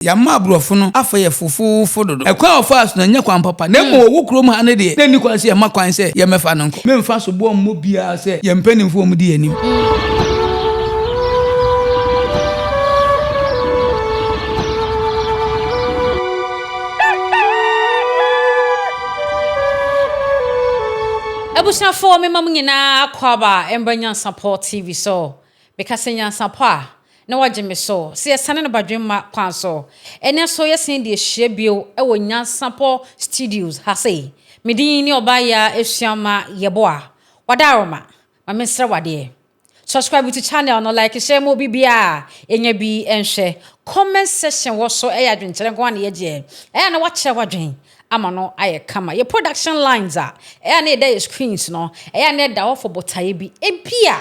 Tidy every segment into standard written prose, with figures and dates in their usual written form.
Yɛama aborɔfo no afa yɛ fofoofo dodo. Ɛkwan a wɔfaa so no, ɛnyɛ kwan papa, na mmom wɔ wo kurom ha no deɛ, na ɛnni kwan sɛ yɛma kwan sɛ yɛmmɛfa no nkɔ. Memfa soboɔ mmɔ biara sɛ yɛn mpanimfoɔ a wɔdi yɛn anim. Abusuafoɔ mema mo nyinaa akwaaba mbra Nyansapɔ TV so. Meka sɛ nyansapɔ a, na wagye me so sɛ yɛsane no badwemma kwan so. Ɛnnɛ nso yɛsan de ahyia bio wɔ Nyansapɔ Studios ha sei. Me din ne Ɔbaayaa Asuama Yeboah. Wadaworoma, ma mensrɛ wo adeɛ. Subscribe to channel no, like, share ma obi biara ɛnya bi nhwɛ. Comment section wɔ so ɛyɛ adwenkyerɛ nko ara na yɛgyeɛ. Ɛyɛ a na wakyerɛ w'adwen ama no ayɛ kama. Yɛ production lines a ɛyɛ a na ɛda yɛ screens no, ɛyɛ a na ɛda hɔ for botaeɛ bi. Ebia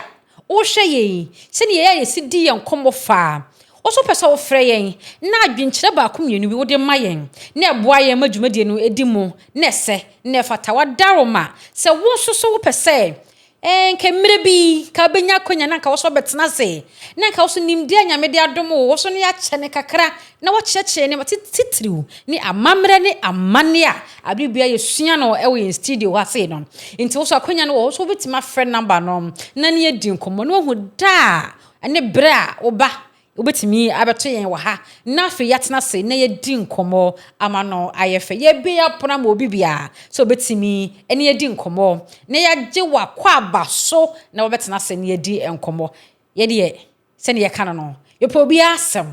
Wohwɛ yɛn yi, sɛnea yɛyɛ a yɛsi di yɛn nkɔmmɔ fa. Wo nso wopɛ sɛ wofrɛ yɛn na adwenkyerɛ baako mmienu bi wode ma yɛn na ɛboa yɛn ma dwumadie no di mu na ɛsɛ na ɛfata. W'adaworoma, sɛ wo nso so wopɛ sɛ eh, nka mmerɛ bi nka wobɛnya akwanya na nka wo nso wobɛtena ase na nka wo nso nimdeɛ a Nyame de adom wo, wo nso no yɛakyɛ no kakra na woakyerɛkyerɛ nneɛma titiriw ne amammerɛ ne amanneɛ a abere biara yɛsua no wɔ yɛn studio ha sei no. Nti wo so akwanya no wɔ hɔ so wobɛtumi afrɛ number no na ne yɛadi nkɔmmɔ na wahu da a ne berɛ a woba wobɛtumi abɛto yɛn wɔ ha na afei yɛatena ase na yɛadi nkɔmmɔ ama no ayɛ fɛ. Yɛbue apono ama obi biara sɛ obɛtumi ne yɛadi nkɔmmɔ na yɛagye w'akwaaba so na wabɛtena ase na yɛadi nkɔmmɔ. Yɛdeɛ sɛdeɛ yɛka no no, yɛpɛ obiara asɛm.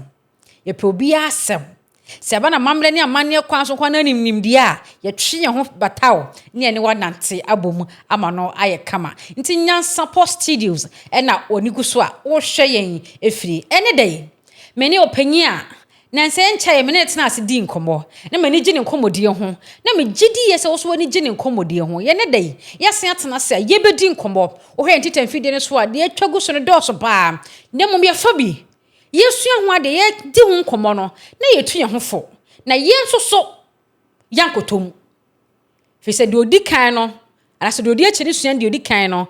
Yɛpɛ obiara asɛm. Sɛ ɛba no amammerɛ ne amanneɛ kwan so nko ara na anim nimdeɛ a, yɛtwe yɛn ho bata wo ne yɛne wo anante abom ama no ayɛ kama. Nti Nyansapɔ Studios na w'ani gu so a wohwɛ yɛn firi. Ɛne da yi, me ne ɔpanyin a nansa yi nkyɛeɛ me ne no tenaa ase dii nkɔmmɔ, na m'ani gye ne nkɔmmɔdie ho, na megye di yie sɛ wo nso w'ani gye ne nkɔmmɔdie ho. Yɛne da yi, yɛasan atena ase a yɛbɛdi nkɔmmɔ. Wohwɛ yɛn titamfidie no so a, deɛ atwa gu so no dɔɔso pa ara, na mmom yɛfa bi Yɛsua ho ade, yɛdi ho nkɔmmɔ no, na yɛtu yɛn ho fo, na yɛn nso so yɛankɔtɔ mu. Ɛfiri sɛ deɛ ɔdi kan no, anaasɛ deɛ ɔdi akyire no sua deɛ ɔdi kan no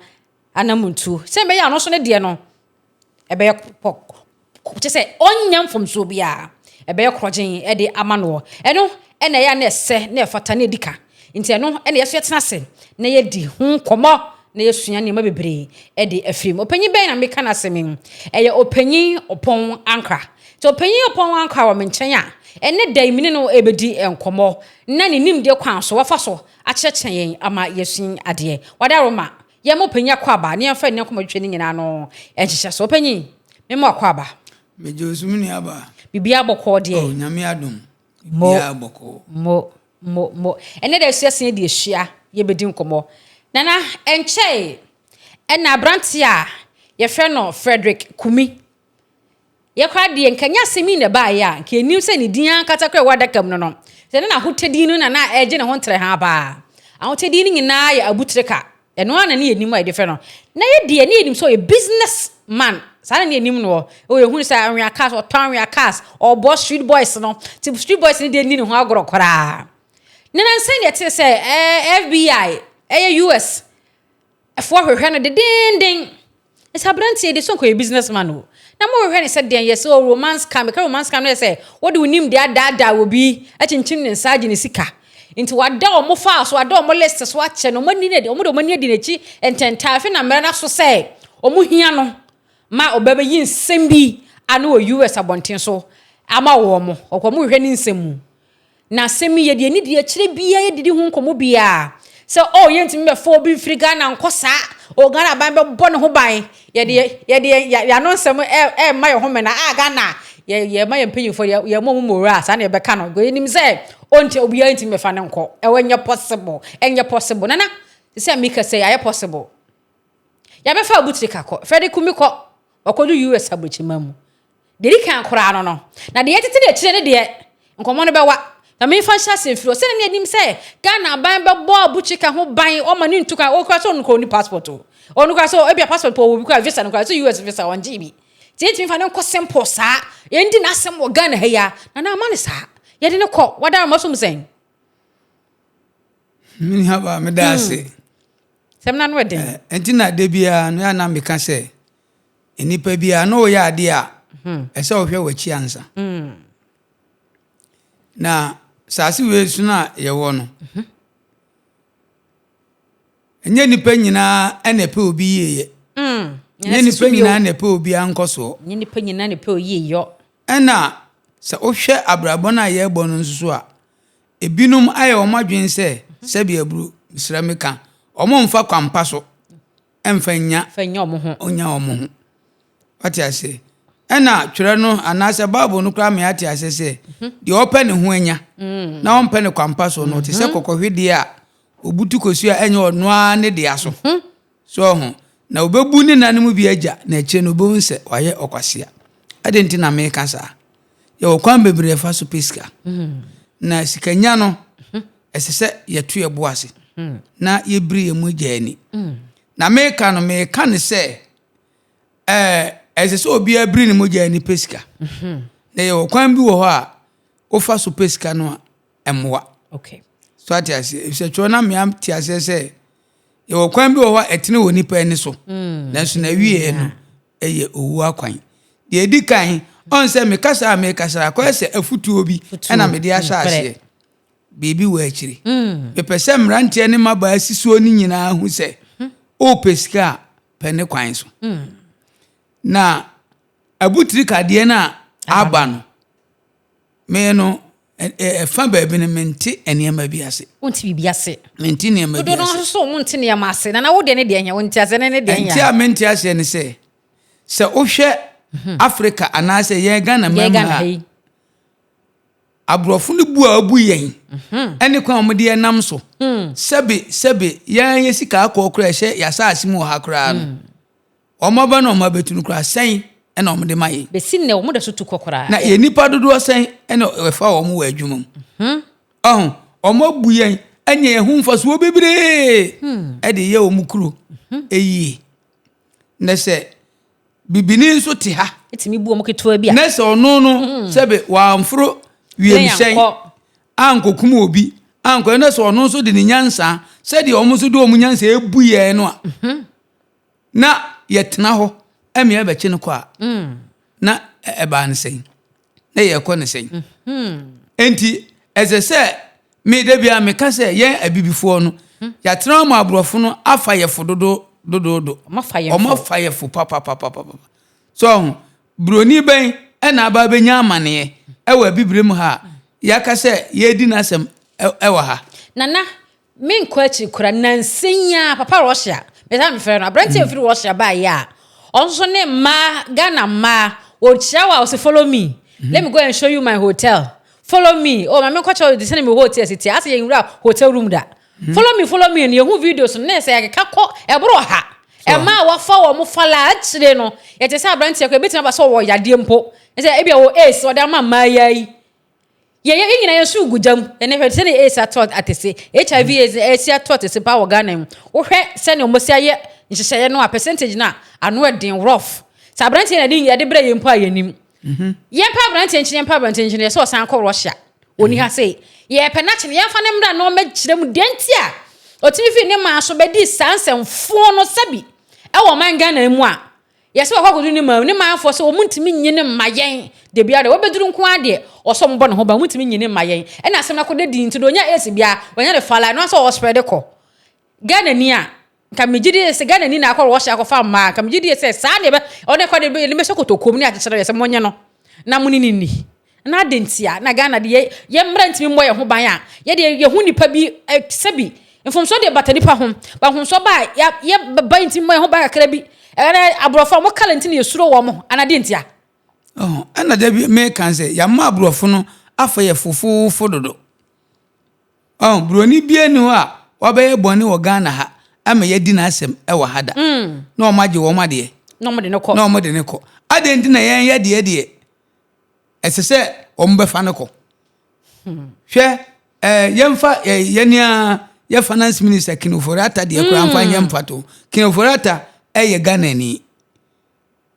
anamontuo. Sɛ ɛbɛyɛ a ɔno nso ne deɛ no, ɛbɛyɛ pɔ, kyɛ sɛ ɔnnya mfomsoɔ biara, ɛbɛyɛ korɔgyen de ama noɔ. Ɛno na ɛyɛ a na ɛsɛ na ɛfata na ɛdi ka. Nti ɛno na yɛso yɛtena ase na yɛdi ho nkɔmmɔ na yɛsua nneɛma bebree de afiri mu. Ɔpanyin bɛn na meka n'asɛm yi? Ɛyɛ Ɔpanyin Ɔpɔn Ankrah. Nti Ɔpanyin Ɔpɔn Ankrah wɔ me nkyɛn a, ɛnnɛ da yi me ne no rebɛdi nkɔmmɔ na ne nimdeɛ kwan so wafa so akyerɛkyerɛ yɛn ama yɛasua adeɛ. Wadaroma, yɛmma Ɔpanyin akwaaba na yɛmfa nnɛ nkɔmmɔtwetwe no nyinaa no nhyehyɛ so. Ɔpanyin, mema wo akwaaba. Megye wo so me nuabaa. Biribiara bɔkɔɔ deɛ? Oh, Nyame adom. Biribiara bɔkɔɔ. Mo, mo, mo. Ɛnnɛ da asua sin adi ahyia, yɛbɛdi nkɔmmɔ. Nana, ɛnkyɛe ɛna aberanteɛ a yɛfrɛ no Frederick Kumi. Yɛ koraa deɛ, nka nyɛ asɛm yi na ɛbaeɛ a, nka yɛnnim sɛ ne din ankasa koraa ɛwɔ adaka mu no no. Sɛ ne n'ahotɛdin no na na ɛregye ne ho ntrɛha paa. Ahotɛdin no nyinaa yɛ abutirika. Ɛno ara na ne yɛnim a yɛde frɛ no. Na yɛ deɛ, ne yɛnim sɛ ɔyɛ business man. Saa na ne yɛnim noɔ. O yɛhunu sɛ anwea cars, ɔtɔ anwea cars, ɔbɔ street boys no. Nti street boys no deɛ nni ne ho agorɔ koraa. Ne nansa yi na yɛtee sɛ ɛɛ FBI, ɛyɛ US foɔ hwehwɛ no dedeenden. Ɛsɛ aberanteɛ de so nka ɔyɛ business man o. Na mo hwehwɛ ne sɛ deɛn yɛ sɛ o romance scam. Meka romance scam no yɛ sɛ wode wo nimdeɛ adaadaa obi akyinkyim ne nsa agye ne sika. Nti wada wɔn file so, wada wɔn list so akyɛ no, wɔn ani wɔn de wɔn ani adi n'akyi ntɛntɛn. Afei na mmerɛ no aso sɛ wɔn hia no ma ɔbɛbɛyi nsɛm bi ano wɔ US abɔnten so ama wɔn. Ɔkɔ wɔn hwehwɛ ne nsɛm mu. Na asɛm yi, yɛde anidie akyerɛ biara, yɛdidi ho nkɔmmɔ biara sɛ oh yɛntumi bɛfa obi mfiri Ghana nkɔ saa, oh Ghana aban bɛbɔ ne ho ban, yɛde yɛde yɛn ano nsɛm ɛrema yɛn ho mena, ah Ghana yɛ yɛma yɛn mpanyinfoɔ yɛ yɛma wɔn moral saa na yɛbɛka no, yɛnim sɛ ɔnti obiara ntumi bɛfa no nkɔ, ɛwɔ ɛnyɛ possible, ɛnyɛ possible, nana sɛ meka sɛ ayɛ possible, yɛabɛfa Abutirika kɔ, Frederick Kumi kɔ, wakɔdu US aburokyima mu. Deɛ ɛdi kan koraa no no, na deɛ yɛtete no akyire no deɛ, nkɔmmɔ no bɛwa. Na memfa nhyɛ aseɛ mfiri hɔ. Sɛdeɛ na yɛnim sɛ Ghana aban bɛbɔ Abukyika ho ban, ɔma no ntu kwan, ɔkura sɛ ɔno koraa ɔnni passport o. Ɔno koraa sɛ ebia passport pɔ ɔwɔ bi koraa, visa no koraa, sɛ US visa ɔngyee bi. Nti yɛntumi mfa no nkɔ simple saa. Yɛndi n'asɛm wɔ Ghana ha yi ara. Nana ama no saa. Yɛde no kɔ. Wada ma som sɛn? Me nuabaa, meda ase. Sɛm no ano ɛden. Ɛnti na da biara no, yɛ a na meka sɛ, Nnipa biara na ɔyɛ adeɛ a, ɛsɛ ɔhwɛ w'akyi ansa. Na saase wei so no a yɛwɔ no, ɛnyɛ nnipa nyinaa na ɛpɛ obi yieyɛ. Ɛnyɛ nnipa nyinaa na ɛpɛ obi ankɔsoɔ. Ɛnyɛ nnipa nyinaa na ɛpɛ oyieyɔ. Ɛna sɛ wohwɛ abrabɔ no a yɛrebɔ no nso so a, ebinom ayɛ wɔn adwene sɛ, sɛbi aburo, mesrɛ meka, wɔmfa kwampa so mfa nya wɔn ho. Nya wɔn ho. Wate aseɛ? Ɛna twerɛ no anaasɛ Bible no koraa ma yɛate aseɛ sɛ, deɛ ɔpɛ ne ho anya na ɔmpɛ ne kwampa so no, ɔte sɛ kɔkɔhwedeɛ a ɔbutu kosua a ɛnyɛ ɔno ara ne dea so. So ɔho? Na ɔbɛbu ne nna no mu bi agya, na akyire no ɔbɛhu sɛ wayɛ ɔkwasea. Adɛn nti na meka saa? Yɛwɔ kwan bebree a yɛfa so pɛ sika. Na sikanya no, ɛsɛ sɛ yɛto yɛn bo ase na yɛbiri yɛn mogya ani. Na meka no, meka no sɛ, ɛɛ, ɛsɛ sɛ obiara biri ne mogya ani pɛ sika. Na yɛwɔ kwan bi wɔ hɔ a wofa so pɛ sika no a, ɛmmoa. Okay. So ate aseɛ? Efisɛ twerɛ no amea te aseɛ sɛ yɛwɔ kwan bi wɔ hɔ a ɛtene wɔ nipa ani so, nanso n'awieɛ no ɛyɛ owuo akwan. Deɛ ɛdi kan, ɔn sɛ me kasa a mekasa akɔyɛ sɛ afutuo bi ɛna mede ahyɛ aseɛ. Biribi wɔ akyiri. Mepɛ sɛ mmeranteɛ ne mmabaa sisoɔ no nyinaa hu sɛ wopɛ sika a, pɛ ne kwan so. Na abutiri kadeɛ no a aba no, me no, ɛfa baabi no mente nneɛma bi ase. Wonte biribi ase. Mente nneɛma bi ase. Dodoɔ no nso wɔn nte nneɛma ase. Nana wo deɛ ne deɛ hɛn wonte ase ne ne deɛ hɛn. Nti a mente aseɛ ne sɛ, sɛ wohwɛ Africa anaasɛ yɛn Ghana man mu ha, aborɔfo no bu a wɔbu yɛn ɛne kwan a wɔde yɛn nam so. Sɛbe sɛbe yɛn yɛ sika akɔɔ koraa ɛhyɛ yɛn asaase mu wɔ ha koraa no. Wɔn aba na wɔn abɛtu no koraa sɛn na wɔde ma yɛn? Bɛsi nnɛ wɔn da so tu kɔ koraa. Na yɛn nipa dodoɔ sɛn na ɛfa wɔn wɔ adwuma mu? Ɔho, wɔn abu yɛn anya yɛn ho mfasoɔ bebree ɛde yɛ wɔn kuro yie. Na sɛ bibini nso te ha. Ɛtumi bu wɔn ketewa bi a. Na sɛ ɔno no sɛbe wamforo wiemhyɛn ankɔkum obi ankɔ na sɛ ɔno nso de ne nyansa sɛdeɛ wɔn nso de wɔn nyansa ebu yɛn no a. Na yɛtena hɔ ma yɛbɛkye no kɔ a, na ɛbaa no sɛn? Na yɛkɔ no sɛn? Enti ɛsɛ sɛ me da biara meka sɛ yɛn abibifoɔ no, yɛatena hɔ ma aborɔfo no afa yɛ fo dodo dodoodo. Wɔafa yɛ fo papapapapa. So ɔho, buroni bɛn na aba abɛnya amaneɛ wɔ abibire mu ha a yɛaka sɛ yɛredi n'asɛm wɔ ha? Nana, Menkɔ akyiri koraa, nnansa yi ara, papa Russia, me saa mefrɛ no, aberanteɛ a ɔfiri Russia baeɛ a, ɔno nso ne mmaa, Ghana mmaa, ɔkyia wo a, ɔse follow me, let me go and show you my hotel, follow me, oh ma menkɔkyerɛ wo sɛdeɛ me hotel si teɛ, asɛ yɛnwura hotel room da, follow me, follow me, no yɛhu videos no, na ɛsɛ yɛkeka kɔ, ɛboro ɔha, mmaa a wɔafa wɔn falaa akyire no, yɛte sɛ aberanteɛ koraa, ɛbɛtumi aba sɛ ɔwɔ yadeɛ mpo, sɛ ebia ɔwɔ AIDS, ɔde ama mmaa yi ara yi. Yɛyɛ yɛn nyinaa yɛn so gu gya mu. Ɛnɛ hwɛ sɛnea AIDS ato atese. HIV AIDS ɛsi ato atese paa wɔ Ghana mu. Wohwɛ sɛnea wɔn asi ayɛ nhyehyɛeɛ no a percentage no a ano ɛden rough. Sɛ aberanteɛ na yɛde yɛde brɛ yɛn mpo a yɛnim. Yɛmpɛ aberanteɛ nkyi yɛmpɛ aberanteɛ nkyi no yɛsɛ ɔsan kɔ Russia. Ɔni ha sei. Yɛpɛ n'akyi no yɛmfa no mmra na ɔmmɛkyerɛ mu deɛ nti a ɔtumi firi ne maa so bɛdii saa nsɛmfoo no sɛbi ɛwɔ ɔman Ghana mu a Yɛsɛ wakɔ akɔduru ne man mu, ne manfoɔ sɛ wɔn ntumi nyi no mma yɛn da biara da, wabɛduru nko ara deɛ ɔsɛ wɔn bɔ ne ho ban, wɔn ntumi nyi no mma yɛn, ɛna asɛm no akɔda din nti deɛ ɔnya AIDS biara, wanya no fala, ɛno ara sɛ ɔspread kɔ. Ghana ni a, nka megye die sɛ Ghana ni na akɔ Russia akɔfa mmaa, nka megye die sɛ saa na ɛbɛ, ɔne kɔ de yɛde bɛhyɛ kotokuo mu ne akyekyere yɛ sɛ monye no na mo ne no nni. Na adɛn ntia na Ghana de yɛ yɛ mmara ntumi mmɔ yɛn ho ban a yɛde yɛhu nipa bi sɛbi mfomsoɔ deɛ bata nipa ho ba mfomsoɔ ba a yɛ yɛ ba ntumi mmɔ yɛn ho ban kakra bi ɛna aborɔfo a wɔn kala nti na yɛsuro wɔn ana deɛ ntia. Ɔho ɛna da bi meka sɛ yɛama aborɔfo no afa yɛ fofoofo dodo. Ɔho buroni bia ni hɔ a wabɛyɛ bɔne wɔ Ghana ha ama yɛadi n'asɛm wɔ ha da na wɔn agye wɔn adeɛ na wɔn de no kɔ na wɔn de no kɔ adɛn nti na yɛn yɛ deɛ deɛ ɛsɛ sɛ wɔbɛfa no kɔ. Hwɛ, eh, yɛmfa eh, yɛn a yɛ finance minister Ken Ofori-Atta deɛ koraa mfa nyɛ mfato. Ken Ofori-Atta ɛyɛ Ghana ni.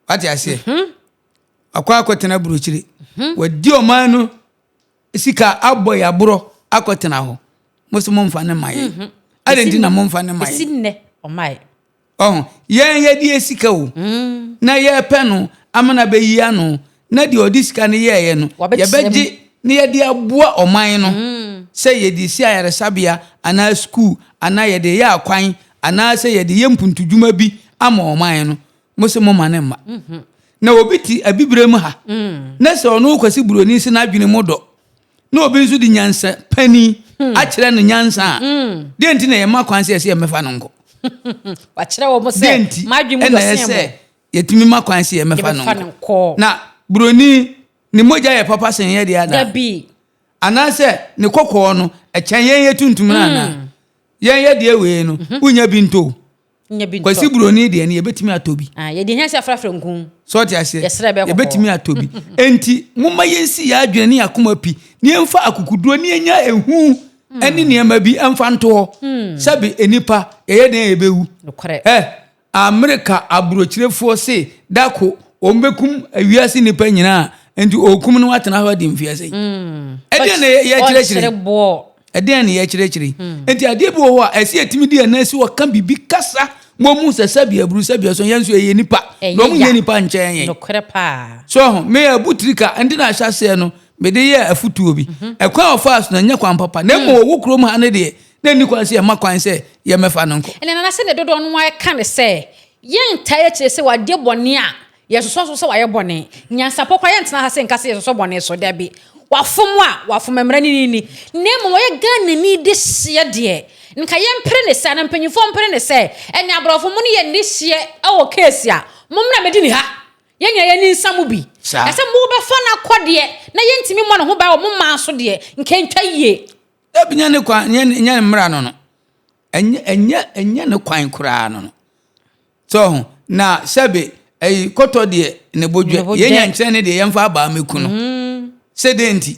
Wate aseɛ? Akɔ akɔtena burokyire. Wadi ɔman no sika abɔ yɛ aborɔ akɔtena hɔ. Mo so momfa ne ma yɛn. Adɛn nti na momfa ne ma yɛn? Ɛsi nnɛ ɔmae. Ɔho, yɛn yɛde yɛ sika o, na yɛpɛ no ama no abɛyi ano, na deɛ ɔde sika no yɛɛyɛ no, yɛbɛgye na yɛde aboa ɔman no, sɛ yɛde si ayaresabea anaa sukuu anaa yɛde yɛ akwan anaasɛ yɛde yɛ mpuntudwuma bi ama ɔman no, mo se moma no mma. Na obi te Abibire mu ha na sɛ ɔno Kwasi Buroni se n'adwene mu dɔ na obi nso de nyansa panin akyerɛ no nyansa a, deɛ nti na yɛma kwan sɛ yɛsɛ yɛmmɛfa no nkɔ? Wakyerɛ wɔn Deɛ sɛ nti m'adwene mu ɛna dɔ sen ɛsɛ mo. yɛtumi ma kwan sɛ yɛmmɛfa no Yɛbɛfa no nkɔ? nkɔ. Na Buroni ne mogya yɛ papa sen yɛ deɛ anaa? Dabi. Anaasɛ ne kɔkɔɔ no ɛkyɛn yɛn yɛ tuntum no anaa? Yɛn yɛ deɛ wei no, wonya bi ntɔ o. Nya bi ntɔ. Kwasi Buroni deɛ no yɛbɛtumi atɔ bi. Ah, yɛde hia sɛ afrafra nku. So ɔte aseɛ? Yɛsrɛ bɛkɔkɔɔ. Yɛbɛtumi atɔ bi. Enti momma yɛnsi yɛn adwene ne yɛn akoma pi na yɛmfa akokoduro ne yɛnya ehu ne nneɛma bi mfa nto hɔ. Sɛbe nnipa yɛyɛ dɛn a yɛbɛwu. Nokorɛ. Ɛ, Amerika aburokyirefoɔ se da ko wɔn bɛkum wiase nnipa nyinaa, enti ɔrekum no atena hɔ adi mfeɛ sɛn? Ɛdeɛn na yɛkyerɛkyerɛ? Ɔnkyere boɔ. Ɛdeɛn na yɛkyerɛkyerɛ yi? Enti adeɛ bi wɔ hɔ a ɛsɛ yɛtumi di yɛn nan si hɔ ka biribi kasa ma wɔhu sɛ sɛbi aburu sɛbi ɛso yɛn nso yɛyɛ nnipa na wɔn nyɛ nnipa nkyɛn yɛn. Nokorɛ paa. So ho me abu tirika nti na ahyɛaseɛ no mede yɛɛ afutuo bi. Ɛkwan a ɔfaa so no ɛnyɛ kwan papa na mmom ɔwɔ kurom ha no deɛ na ɛnni kwan sɛ yɛma kwan sɛ yɛmmɛfa no nkɔ. Ɛnna Nana sɛdeɛ dodoɔ no ara ka no sɛ yɛntaa akyire sɛ wadeɛ bɔne a yɛsosɔ so sɛ wayɛ bɔne. Nyansapɔ koraa yɛntena ha sɛ nka sɛ yɛsosɔ bɔne so. Dabi. Wafom a, wafom mmara no ni ni. Na mmom ɔyɛ Ghanani de hyeɛ deɛ, nka yɛmpere ne sɛ, anaa mpanyinfoɔ mpere ne sɛ, ɛnna aborɔfo mo ne yɛn de hyeɛ wɔ case a, mommra mmɛdi ne ha. Yɛn nyinaa yɛn ani nsa mo bi. Saa. Na sɛ mobɛfa no akɔ deɛ, na yɛntumi mmɔ ne ho ban wɔ mo man so deɛ, nka ɛntwa yie. Dabi, nyɛ ne kwan, nyɛ nyɛ ne mmara no no. Ɛnyɛ ɛnyɛ ɛnyɛ ne kwan koraa no no. So ho na sɛbe ɛyi kɔtɔ deɛ ne bo dwɛ. Yɛn nya nkyerɛ ne deɛ yɛmfa abaa mɛku no. Sɛ dɛn nti?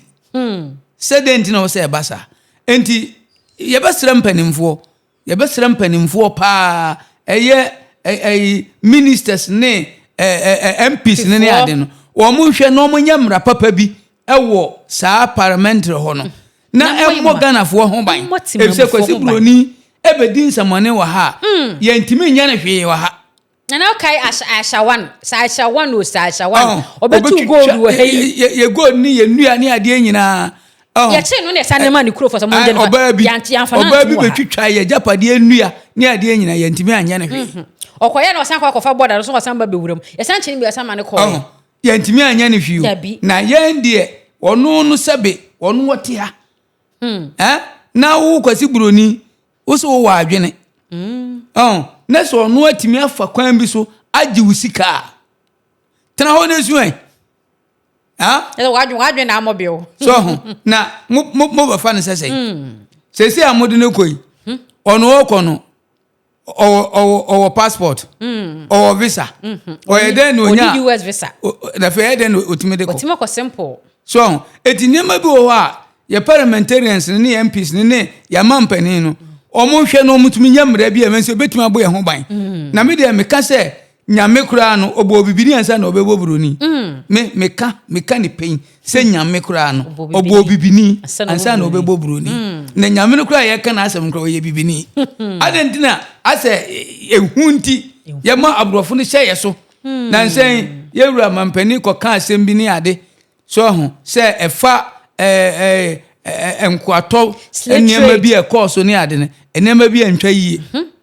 Sɛ dɛn nti na ɔsɛ ɛba saa? Nti yɛbɛsrɛ mpanimfoɔ, yɛbɛsrɛ mpanimfoɔ paa, ɛyɛ ɛyi ministers ne ɛ ɛ MPs ne ne ade no, wɔn nhwɛ na wɔn nyɛ mmara papa bi ɛwɔ saa parliamentary hɔ no na ɛmmɔ Ghanafoɔ ho ban, efisɛ Kwasi Buroni ɛbɛdi nsɛmɔne wɔ ha a, yɛntumi nyɛ no hwee wɔ ha. Nana ɔkae Aisha one, sɛ Aisha one o, sɛ Aisha one, ɔbɛtu gold wɔ ha yi. Yɛ gold ne yɛ nnua ne adeɛ nyinaa. Yɛkyee no na ɛsan de maa ne kurofo sɛ mo ngye no fa. Yɛamfa no anto wɔ ha. Ɔbaa bi bɛtwitwa yɛ agyapadeɛ nnua ne adeɛ nyinaa, yɛntumi anyɛ no hwee. Ɔkɔyɛ na ɔsan kɔ akɔfa bɔda no so ɔsan ba bɛwura mu. Yɛsan kye no bi ɔsan ma no kɔɔ. Yɛntumi anyɛ no hwee o. Na yɛn deɛ ɔno no sɛbe ɔno ɔte ha. Eh? Na wo Kwasi Buroni, wo sɛ wowɔ adwene. Mm. Na sɛ ɔno atumi afa kwan bi so agye wo sika a, tena hɔ na su ɛ. Wadwene na amɔ bio. So ho na mo mo mo bɛfa no sɛ sɛ. Sɛsɛ a mode no kɔ yi, ɔno ɔkɔ no ɔwɔ ɔwɔ ɔwɔ passport mm. ɔwɔ visa mm-hmm. ɔyɛ dɛn na onya US visa na afei ɛyɛ dɛn na otumi de kɔ otumi kɔ simple so eti nneɛma bi wɔ hɔ a yɛ parliamentarians ne yɛ MPs ne ne yɛ amampanin no wɔn hwɛ na wɔn tumi nyɛ mmerɛ bi a ɛmɛ nso ebetumi abɔ yɛn ho ban mm. Na me deɛ meka sɛ Nyame koraa no ɔbɔ bibini ansa na ɔbɛbɔ buroni. Mm. Me meka meka ne pɛn sɛ Nyame koraa no ɔbɔ bibini ansa na ɔbɛbɔ buroni. Mm. Na Nyame no koraa yɛka n'asɛm koraa ɔyɛ bibini. Adɛn nti na asɛ ehu nti yɛma aborɔfo no hyɛ yɛ so. Mm. Na nsɛn yɛwura mampanin kɔka asɛm bi ne ade. So ahu sɛ ɛfa ɛɛ ɛɛ nkoatɔ nneɛma bi a ɛkɔɔ so ne ade no, nneɛma bi a ntwa yie.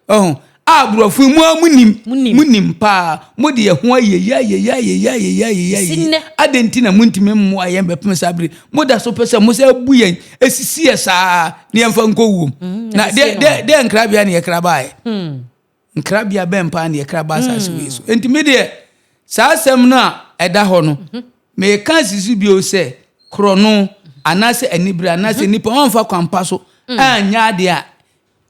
Ɔho a aborɔfo yi mu a munim munim paa mo de yɛn ho ayɛ yie ayɛ yie ayɛ yie ayɛ yie ayɛ yie ayɛ yie. Adɛn nti na montumi mmoa yɛn bɛpem saa bere? Moda so pɛ sɛ mo sɛ abu yɛn esisi yɛ saa na yɛmfa nkɔ wuom. Na deɛ deɛ deɛ nkrabea na yɛkra baeɛ. Nkrabea bɛn paa na yɛkra ba asase wei so? Enti me deɛ, saa asɛm no a ɛda hɔ no, meka asi so bio sɛ korɔno anaasɛ anibere anaasɛ nnipa wɔmfa kwampa so anyɛ adeɛ a,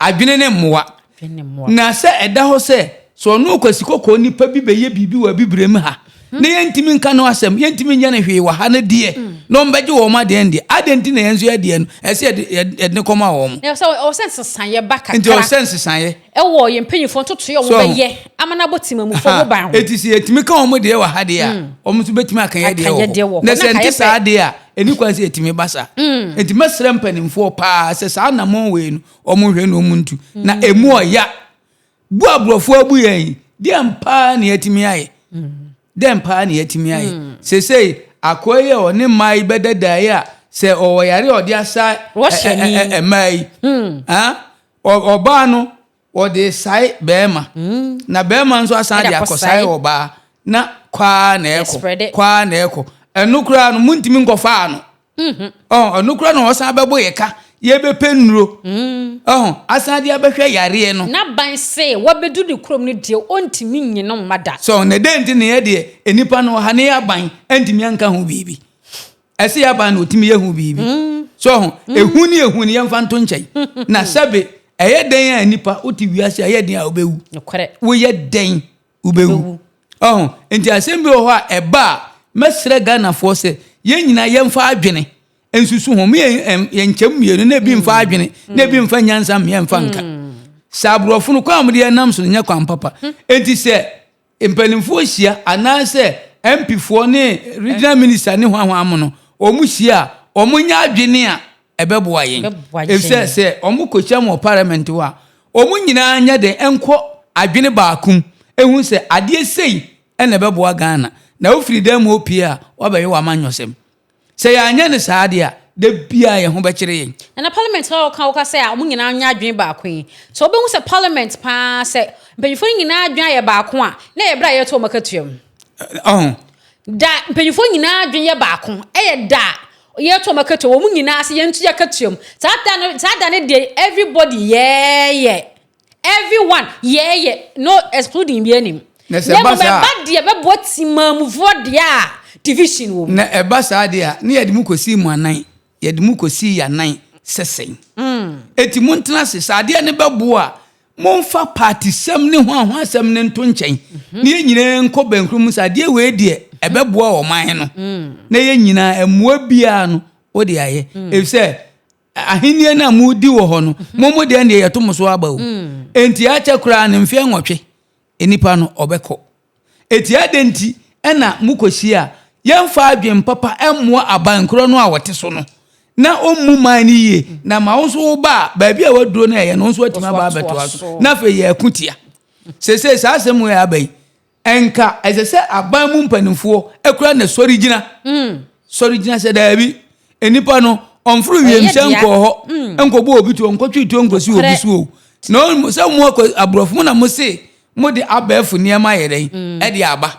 adwene ne mmoa. Na sɛ ɛda hɔ sɛ, sɛ ɔno Kwasi Kɔkɔɔ nipa bi bɛyɛ biribi wɔ Abibirem ha, na yɛntumi nka no asɛm, yɛntumi nyɛ no hwee wɔ ha no deɛ, na wɔbɛgye wɔn adeɛ no deɛ, adɛn nti na yɛn nso yɛdeɛ no, ɛsɛ yɛde yɛde no kɔma wɔn? Na sɛ ɔwɔ sɛ nsesaeɛ ba kakra. Nti ɔwɔ sɛ nsesaeɛ. Ɛwɔ yɛn mpanyinfoɔ ntotoeɛ a wɔbɛyɛ ama no abɔ temamufoɔ ho ban ho. Eti sɛ yɛtumi ka wɔn deɛ wɔ ha deɛ a, wɔn nso bɛtumi aka yɛn deɛ wɔ hɔ. Na sɛ nte saa deɛ a, ɛni kwan sɛ yɛtumi ba saa. Nti mɛsrɛ mpanimfoɔ paa sɛ saa anammɔn wei no, wɔn nhwɛ na wɔn ntu. Na emu ɔya. Bu a aborɔfo abu yɛn yi, deɛn paa na yɛatumi ayɛ? Dɛn paa na yɛatumi ayɛ? Seesei, akoa yi a ɔne mmaa yi bɛdadaeɛ a, sɛ ɔwɔ yare a ɔde asa mmaa yi. Ɔbaa no wɔde sae bɛrima na bɛrima nso asan de akɔsae ɔbaa na kwaa na ɛkɔ kwaa na ɛkɔ. Ɛno koraa no muntumi nkɔfaa no. Ɔno koraa na ɔsan bɛbɔ yɛ ka yɛbɛpɛ nnuro ɔho asan de abɛhwɛ yareɛ no. N'aban se wabɛdu ne kurom no deɛ ɔntumi nyi no mma da. So na dɛn nti na yɛ deɛ nnipa no ɔha ne yɛ aban ntumi anka ho biribi? Ɛsɛ yɛ aban na ɔtumi yɛ ho biribi. So ɔho ehu ne ehu ne yɛmfa nto nkyɛn. Na sɛbe ɛyɛ dɛn a nnipa wote wiase a ɛyɛ den a wobɛwu. Woyɛ dɛn wobɛwu. Ɔho nti asɛm bi wɔ hɔ a ɛba a mɛsrɛ Ghanafoɔ sɛ yɛn nyinaa yɛmfa adwene nsusu ho. Me yɛnkyɛm mmienu na ebi mfa adwene na ebi mfa nyansa mmea mfa nka. Sɛ aborɔfo no kwan a wɔde yɛn nam so no nyɛ kwan papa. Nti sɛ mpanimfoɔ hyia anaasɛ MP foɔ ne regional minister ne hwanhwan mo no wɔn hyia a wɔn nyɛ adwene a ɛbɛboa yɛn. Efisɛ sɛ wɔn kɔhyia mu wɔ parliament hɔ a wɔn nyinaa nyɛ den nkɔ adwene baako mu ehu sɛ adeɛ sei ɛna ɛbɛboa Ghana. Na wofiri dan mu opie a wabɛyɛ w'amanyɔsɛm. Sɛ yɛanyɛ no saa deɛ a, da biara yɛn ho bɛkyere yɛn. Na parliament a wɔka wɔka sɛ a wɔn nyinaa nyɛ adwene baako yi, sɛ wobɛhu sɛ parliament paa sɛ mpanyinfoɔ no nyinaa adwene ayɛ baako a, na ɛyɛ berɛ a yɛto wɔn akatua mu. Ɔho. Da mpanyinfoɔ nyinaa adwene yɛ baako, ɛyɛ da a yɛto wɔn akatua, wɔn nyinaa sɛ yɛnto yɛ akatua mu. Saa da no, saa da no deɛ everybody yɛɛyɛ. Everyone yɛɛyɛ, no excluding bi anim. Na sɛ ɛba saa ɛba deɛ bɛboa timaamufoɔ deɛ a division wɔ mu. Na ɛba saa deɛ a, ne yɛde mu kɔsii mu anan, yɛde mu kɔsii yɛanan sɛsɛn. Eti montena ase, sɛ adeɛ no bɛboa a, momfa paatisɛm ne ho ahoasɛm no nto nkyɛn. Na yɛn nyinaa nkɔ bɛnkoro mu sɛ adeɛ wei deɛ ɛbɛboa ɔman no. Na yɛn nyinaa mmoa biara no wode ayɛ. Efisɛ ahenni no a modi wɔ hɔ no, mo mo deɛ deɛ yɛto mo so aba o. Enti akyɛ koraa no mfeɛ 8 nnipa no ɔbɛkɔ. Eti adɛn nti ɛna mokɔhyia a yɛmfa adwen papa mmoa aban korɔ no a wɔte so no na ɔmmu man no yie na ma wo nso wo ba a baabi a waduro no ɛyɛ no wo nso watumi aba abɛtoa so na afei yɛko tia. Seesei saa asɛm wei aba yi Nka ɛsɛ sɛ aban mu mpanimfoɔ kura na sɔre gyina. Sɔre gyina sɛ daabi, nnipa no ɔmforo wiemhyɛn nkɔɔ hɔ nkɔbɔ obi tuo, nkɔtwe tuo nkɔsi obi so o. Na sɛ mo akɔ aborɔfo mu na mo se mo de abɛɛfo nneɛma yɛ dɛn ɛde aba.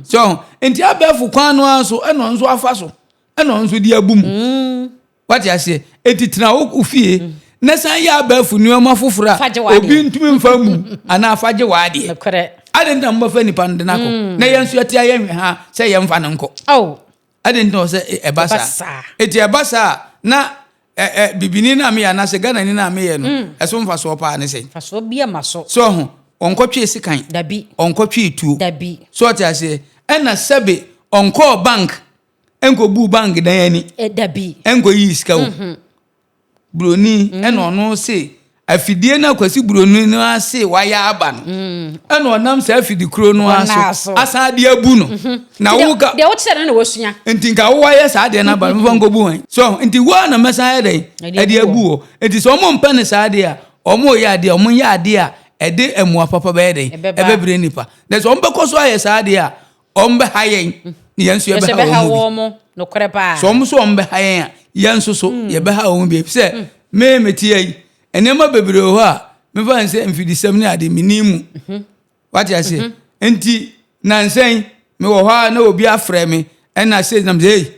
So nti abɛɛfo kwan no ara so ɛna ɔno nso afa so ɛna ɔno nso de abu mu. Wate aseɛ? Enti tena wo fie na san yɛ abɛɛfo nneɛma foforɔ a obi ntumi mfa mu anaa fa gye w'adeɛ. Adɛn nti na mobɛfa nipa no de no akɔ na yɛn nso yɛte ayɛ nhwɛ ha sɛ yɛmfa no nkɔ? Adɛn nti na ɔsɛ ɛba saa? Enti ɛba saa a na bibini no a meyɛ anaasɛ Ghanani no a meyɛ no ɛso mfasoɔ paa ne sɛn? Mfasoɔ bi ama so. So ho ɔnkɔtwee sekan. Dabi. Ɔnkɔtwee tuo. Dabi. So ɔte aseɛ? Ɛna sɛbe ɔnkɔɔ bank nkɔbuu bank dan ani. Dabi. Nkɔyii sika o. Buroni ɛna ɔno se afidie no akwasi buroni no ase wayɛ aba no. Ɛna ɔnam saa afidi kuro no aso asan de abu no. Na wo ka. Deɛ wokyerɛ no na wasua. Nti nka wo wayɛ saa deɛ no aba no mfa nkɔbu hwan. So nti wo a na mɛsan ayɛ dɛn ɛde abu hɔ. Nti sɛ ɔmo mpɛ no saa deɛ a ɔmo yɛ adeɛ ɔmo nyɛ adeɛ a ɛde mmoa papa bɛyɛ dɛn ɛbɛbrɛ nipa. Na sɛ ɔmo bɛkɔ so ayɛ saa deɛ a Wɔbɛha yɛn na yɛn nso yɛbɛha wɔn mu bi. Nokorɛ paa. So wɔn nso wɔbɛha yɛn a, yɛn nso so yɛbɛha wɔn bi. Efisɛ me mete ha yi, nneɛma bebree wɔ hɔ a mefa n sɛ mfidisɛm ne ade menni mu. Wate aseɛ? Nti nansa yi mewɔ hɔ a na obi afrɛ me ɛna sei nam sɛ ei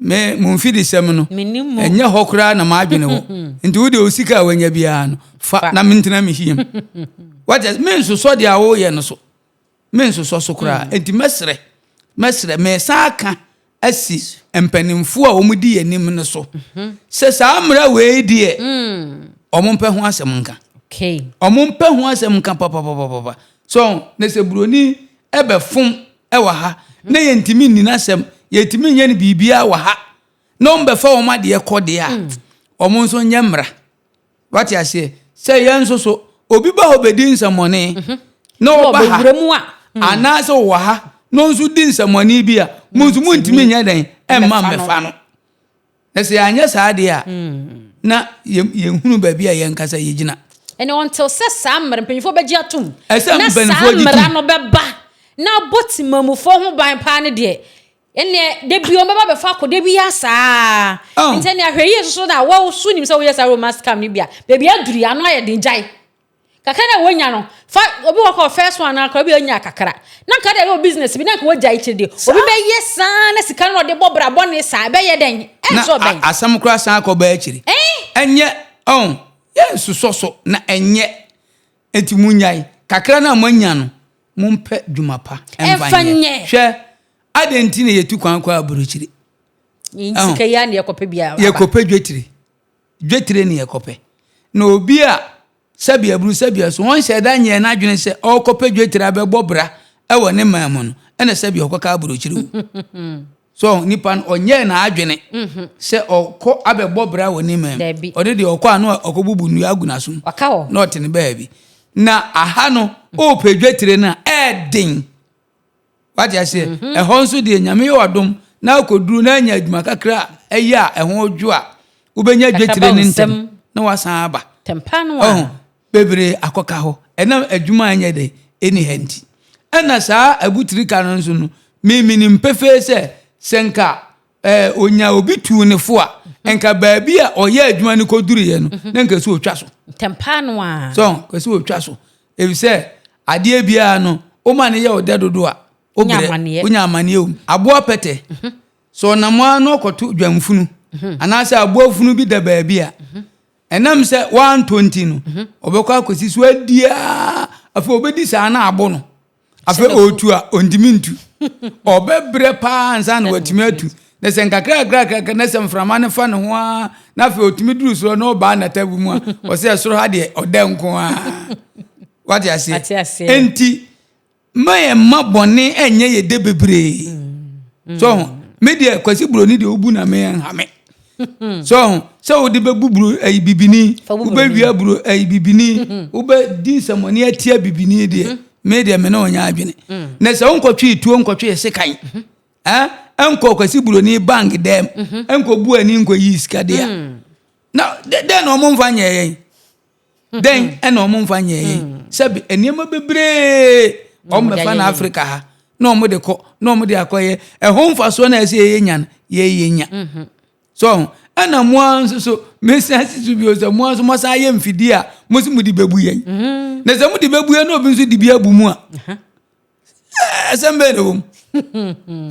me mo mfidisɛm no ɛnyɛ hɔ koraa na m'adwene wɔ. Nti wo deɛ wo sika a wanya biara no fa na mentena me hiem. Wate aseɛ? Mensosɔ deɛ a woyɛ no so. Mensosɔ so koraa. Enti mɛsrɛ, mɛsrɛ, meresan aka asi mpanimfoɔ a wɔdi yɛn anim no so sɛ saa mmara wei deɛ wɔmpɛ ho asɛm nka. Wɔmpɛ ho asɛm nka papapapapa. So na sɛ buroni bɛfom wɔ ha na yɛntumi nni n'asɛm, yɛntumi nyɛ no biribiara wɔ ha na wɔbɛfa wɔn adeɛ kɔ deɛ a, wɔn nso nyɛ mmara. Wate aseɛ? Sɛ yɛn nso so, obi ba hɔ bɛdi nsɛmmɔne mhm. na ɔba ha anaasɛ ɔwɔ ha na ɔnso di nsɛmmɔne bi a, mo nso montumi nyɛ dɛn ɛmma mmɛfa no. Na sɛ yɛanyɛ saa deɛ a, hmm. na yɛhunu baabi a yɛn kasa yɛgyina. Ɛnna ɔntew sɛ saa mmara mpanyinfoɔ bɛgye atom. Na saa mmara no bɛba na abɔ temamufoɔ ho ban paa no deɛ. Ɛnneɛ da bi wɔbɛba bɛfa akɔ da bi ara saa. Oh. Nti ɛnneɛ ahwɛ yie soso na wo so nim sɛ woyɛ saa romance scam no bi a, baabi aduru yi ano ayɛ den gyae. Kakra na wonya no, fa obi wɔ kɔ first one na obi anya kakra. Na nka de ɛyɛ business bi na nka wagyae kyerɛ deɛ. Obi bɛyɛ saa na sika no na ɔde bɔ bra bɔne saa ɛbɛyɛ dɛn? Na Ɛnsɔ bɛn. asɛm koraa san akɔba akyiri. Ɛnyɛ ɔn yɛnsosɔ so na ɛnyɛ enti munyae kakra no a moanya no mompɛ dwuma pa ɛmfa Ɛmfa nyɛ. nyɛ. Hwɛ adɛn nti na yɛtu kwan kɔ aburokyiri? Sika yi ara na yɛkɔpɛ bi aba. Yɛkɔpɛ dwetire. Dwetire na yɛkɔpɛ. Na obi a sɛbi aburu sɛbi aso ɔnhyɛ da nyɛɛ n'adwene sɛ ɔrekɔpɛ dwetire abɛbɔ bra wɔ ne man mu no, ɛna sɛbi ɔkɔka aburokyire o. So nipa no ɔnyɛɛ n'adwene mhm. sɛ ɔkɔ abɛbɔ bra wɔ ne man mu. Ɔno deɛ ɔkɔ ano a ɔkɔbubu nnua agu n'asom na ɔte ne baabi. Na aha no ɔrepɛ dwetire no a ɛɛden. Wate aseɛ? Mhm. Ɛhɔ nso deɛ Nyame yɛ wadom na akɔduru na anya adwuma kakra a ɛyɛ a ɛho dwo a wobɛnya dwetire ne ntɛm na wasan aba. Ɔho bebree akɔka hɔ ɛnam adwuma a ɛnyɛ dɛ ɛni ha nti. Ɛna saa abutirika no nso no memenim pefee sɛ sɛ nka ɛɛ onya obi tuu ne fo a nka baabi a ɔyɛ adwuma no kɔduruiɛ no mhm. na nka sɛ ɔtwa so. Ntɛmpa no a. So nka sɛ ɔtwa so. Efisɛ adeɛ biara no, woma no yɛ wo dɛ dodo a, wobrɛ, wonya amaneɛ wom. Aboa pɛtɛ, mhm. sɛ ɔnam ara na ɔkɔto dwamfunu mhm. anaasɛ aboa funu bi da baabi a, mhm. ɛnam sɛ wantɔ nti no, ɔbɛkɔ akɔsi so adi ara, afei ɔbɛdi saa na abo no. Afei ɔretu a, ɔntumi ntu. Ɔbɛbrɛ paa ansa na watumi atu. Na sɛ nkakrakrakrakra na sɛ mframa no fa ne ho ara na afei ɔtumi duru soro na ɔbaa natabu mu a, ɔsɛ ɛsoro ha deɛ ɔdɛ nko ara. Wate aseɛ? Enti ma yɛn mma bɔne ɛnyɛ yɛ de bebree. Mm. So ho, me deɛ Kwasi Buroni deɛ wobu na me nha me. So ho, sɛ wode bɛbu buro ayi bibini, wobɛwia buro ayi bibini, wobɛdi nsɛmɔne atia bibini deɛ, mm-hmm. me deɛ me ne ɔnyɛ adwene. Mm. Na sɛ wonkɔtwe tuo nkɔtwe sekan, mm-hmm. eh, ɛnkɔ Kwasi Buroni bank dɛm, mm-hmm. ɛnkɔ bu ani nkɔ yi sika deɛ. Mm. Na dɛn na ɔmo mfa nyɛ yɛn? Dɛn ɛna wɔn mfa nyɛɛ yɛn? Hmm. Sɛbi nneɛma bebree wɔn bɛfa na Africa ha na wɔn de kɔ na wɔn de akɔyɛ ɛho mfasoɔ na ɛsɛ yɛyɛ nya no yɛyɛ nya. Mhm. So ɛna mo ara nso so mesan si so bio sɛ mo ara nso mo asan ayɛ mfidie a mo nso mo de bɛbu yɛn. Mhm. Na sɛ mo de bɛbu yɛn na obi nso de bi abu mu a. Asɛm bɛn na ɛwɔ mu?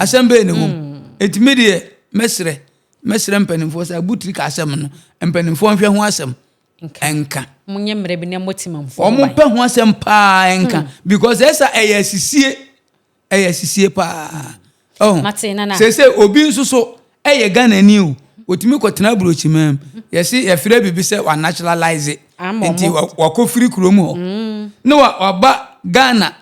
Asɛm bɛn na ɛwɔ mu? Eti me deɛ mɛsrɛ mɛsrɛ mpanimfoɔ sɛ abutiri ka asɛm no mpanimfoɔ nhwɛ ho asɛm nka. Monyɛ mmerɛ bi na mmɔ timamfoɔ ho ban. Wɔn pɛ ho asɛm paa nka hmm. because ɛsa ɛyɛ asisie ɛyɛ asisie paa. Oh. Mate nana. Sese obi nso so ɛyɛ Ghana ni o otumi kɔ tena aburokyi mu yɛsi yɛfrɛ biribi sɛ wa naturalize nti wakɔ firi kurom hɔ mm. na waba Ghana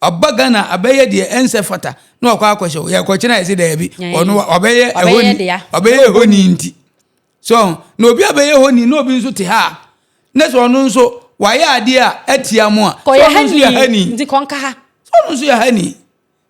ɔba Ghana abɛyɛ deɛ ɛnsɛ fata na wakɔ akɔhyɛ yɛkɔkyerɛ yɛsi daabi ɔno ɔbɛyɛ ɛhɔ ɔbɛyɛ ɛhɔ ni nti. So na obi abɛyɛ hɔ ni na obi nso te ha a, na sɛ ɔno nso wayɛ adeɛ a atia mo a, sɛ ɔno nso yɛ ha ni. Nti kɔnka ha. Sɛ ɔno nso yɛ ha ni.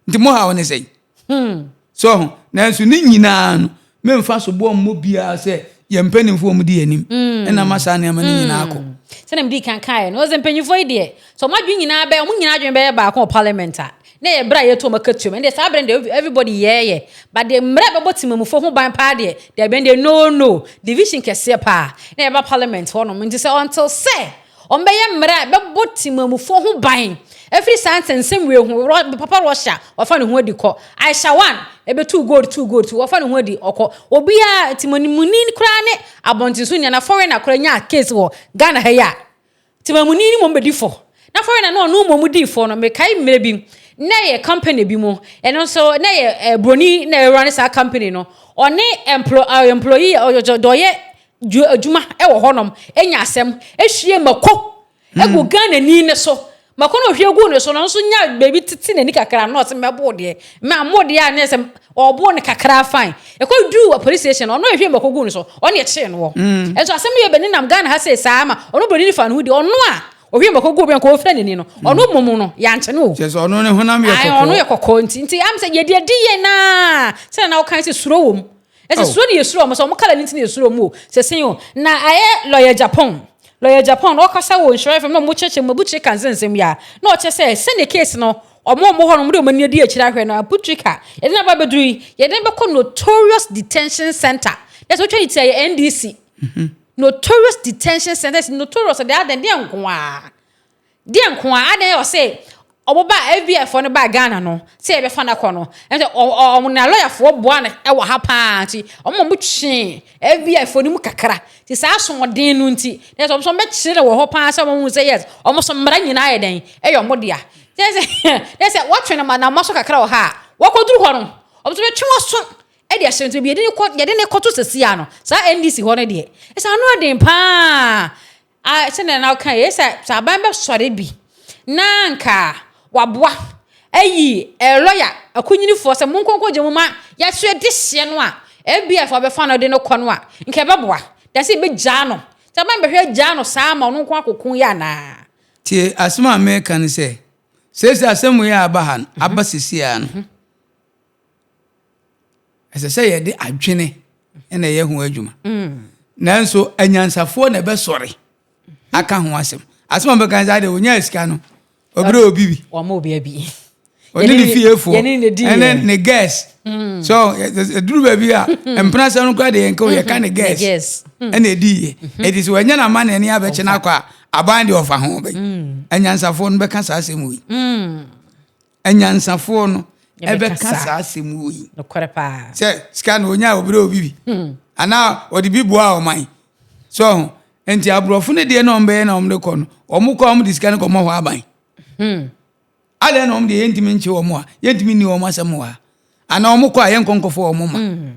Nti mo haw ne sɛn? Hmm. So ho, nanso ne nyinaa no, memfa soboɔ mmɔ biara sɛ yɛn mpanimfoɔ wɔn di anim hmm. ɛna ma saa nneɛma no nyinaa kɔ. Hmm. Sɛnea medi kan kaeɛ no, ɔsɛ mpanyinfoɔ yi deɛ, sɛ wɔn adwene nyinaa bɛyɛ, wɔn nyinaa adwene bɛyɛ baako wɔ parliament a, Na ɛyɛ berɛ a yɛtu wɔn akatua mu. Ɛndeɛ saa berɛ no deɛ everybody yɛɛyɛ. But deɛ mmerɛ a ɛbɛbɔ temamufoɔ ho ban paa deɛ, dabi ɛndeɛ no no. Division kɛseɛ paa na ɛba parliament hɔ nom. Nti sɛ until sɛ wɔbɛyɛ mmerɛ a ɛbɛbɔ temamufoɔ ho ban afiri saa nsɛnsɛm wei ho, Papa Russia wafa ne ho adi kɔ. Aisha One ɛbɛtuu gold tuu gold tuu wafa ne ho adi ɔkɔ. Obiara, temamuni koraa ne abɔntensoni anaa foreigner koraa nyaa case wɔ Ghana ha yi a, Temamuni no mmom bɛdi fɔ. Na foreigner no ɔno mmom dii fɔ no, mekae mmerɛ bi, na ɛyɛ company bi mu, ɛno nso na ɛyɛ eh, broni na ɛrane saa company no, ɔne emplo, uh, employee, deɛ ɔyɛ adwuma wɔ hɔnom, anya asɛm, ehwie mako egu hmm. Ghana ni ne so. Mako na ohwie gu ne so no nso nya baabi tete n'ani kakra na ɔsɛ mɛbo deɛ mɛ mo deɛ a ne sɛ ɔbo no kakra fine. Ɛkɔ duu wɔ police station no, ɔno a ehwie mako guu no so, ɔno na ɛkyee no wɔ. Mm. Ɛnso asɛm no yɛ bɛ nenam Ghana ha sei saa ma ɔno broni no fa ne ho di, ɔno a ohwie mako guu obi a nka ɔfira n'ani no, mm. ɔno mmom no, yɛankye no o. Kyerɛ sɛ ɔno ne honam yɛ kɔkɔɔ. Ɔno yɛ kɔkɔɔ nti, nti am sɛ yɛde adi yɛn naa, sɛdeɛ na wokan sɛ suro wɔ mu. Ɛsɛ oh. suro ne yɛsuro ɔmo sɛ ɔmo kala ne nti ne yɛsuro ɔmo o, sɛ sen o. Na ayɛ lɔyɛ Japan, lɔyɛ Japan, ɔkasa wɔ Nhyira FM na ɔmo kyerɛkyerɛ mu, abukyire ka nsɛnsɛm yi a, na ɔkyerɛ sɛ sɛdeɛ case no, Wɔn a wɔwɔ hɔ no, wɔde wɔn ani adi akyire ahwɛ no. Abu Trica, yɛde no aba abɛduru yi, yɛde no bɛkɔ Notorious Detention Center. Na sɛ wotwa ne ti a, ɛyɛ NDC. Notorious Detention Center, sɛ notorious deɛ adɛn, deɛ nko ara. Deɛ nko ara, adɛn ɔse wɔn ba FBI foɔ no baa Ghana no, sɛ yɛbɛfa no akɔ no, ɛnna wɔn na lɔyafoɔ boa no wɔ ha paa nti, wɔn a wɔtwee FBI foɔ no mu kakra. Nti saa asoɔden no nti, na sɛ wɔn nso wɔbɛkyere no wɔ hɔ paa sɛ wɔn hu sɛ yes, wɔn nso mmara nyinaa yɛ dɛn, ɛyɛ wɔn dea. Kyerɛ sɛ, kyerɛ sɛ wɔtwe no ma na wɔaso kakra wɔ ha a, wɔkɔduru hɔ no, wɔn nso bɛtwe wɔn aso de ahyɛ nti yɛde ne kɔ yɛde ne kɔto sɛsi ano saa NDC hɔ no deɛ ɛsɛ ano ɛden paa a sɛnea na ɔka yɛ sɛ sɛ aban bɛsɔre bi na nka waboa ayi lɔya akunyinifoɔ sɛ monkɔnkɔ gye mo ma yɛso yɛde hyeɛ no a FBI foɔ bɛfa no de no kɔ no a nka ɛbɛboa da sɛ yɛbɛgyaa no sɛ aban bɛhwɛ agyaa no saa ma ɔno nko akɔko yɛ anaa. Tie, asɛm a mereka ne sɛ, seesei asɛm wei a aba ha no, aba seesei ara no, ɛsɛ sɛ yɛde adwene na ɛyɛ ho adwuma. Nanso anyansafoɔ na ɛbɛsɔre aka ho asɛm. Asɛm a bɛka sɛ adeɛ onyaa sika no, ɔbrɛ obi bi. Wɔn obi abi. Ɔne ne fiefoɔ ɛne ne girls. Hmm. So ɛduru baabi a hmm. mpena sɛm no koraa deɛ yɛnka o yɛka ne girls hmm. ɛna ɛdi yie. Ɛti sɛ wɔanya no ama ne ani abɛkye no akɔ a aban deɛ ɔfa ho bɛyi. Anyansafoɔ no bɛka saa asɛm wei. Anyansafoɔ no ɛbɛka saa asɛm wei. Sɛ sika no ɔnya obrɛ obi bi anaa ɔde bi boa ɔman. So nti aborɔfo no deɛ na wɔn bɛyɛ na wɔn de kɔ no wɔn kɔ a wɔn de sika no kɔmɔ hɔ aban. Adɛn na wɔn deɛ yɛntumi nkye wɔn a yɛntumi nni wɔn asɛm wɔ ha anaa wɔn kɔ a yɛnkɔ nkɔfo wɔn ma mm.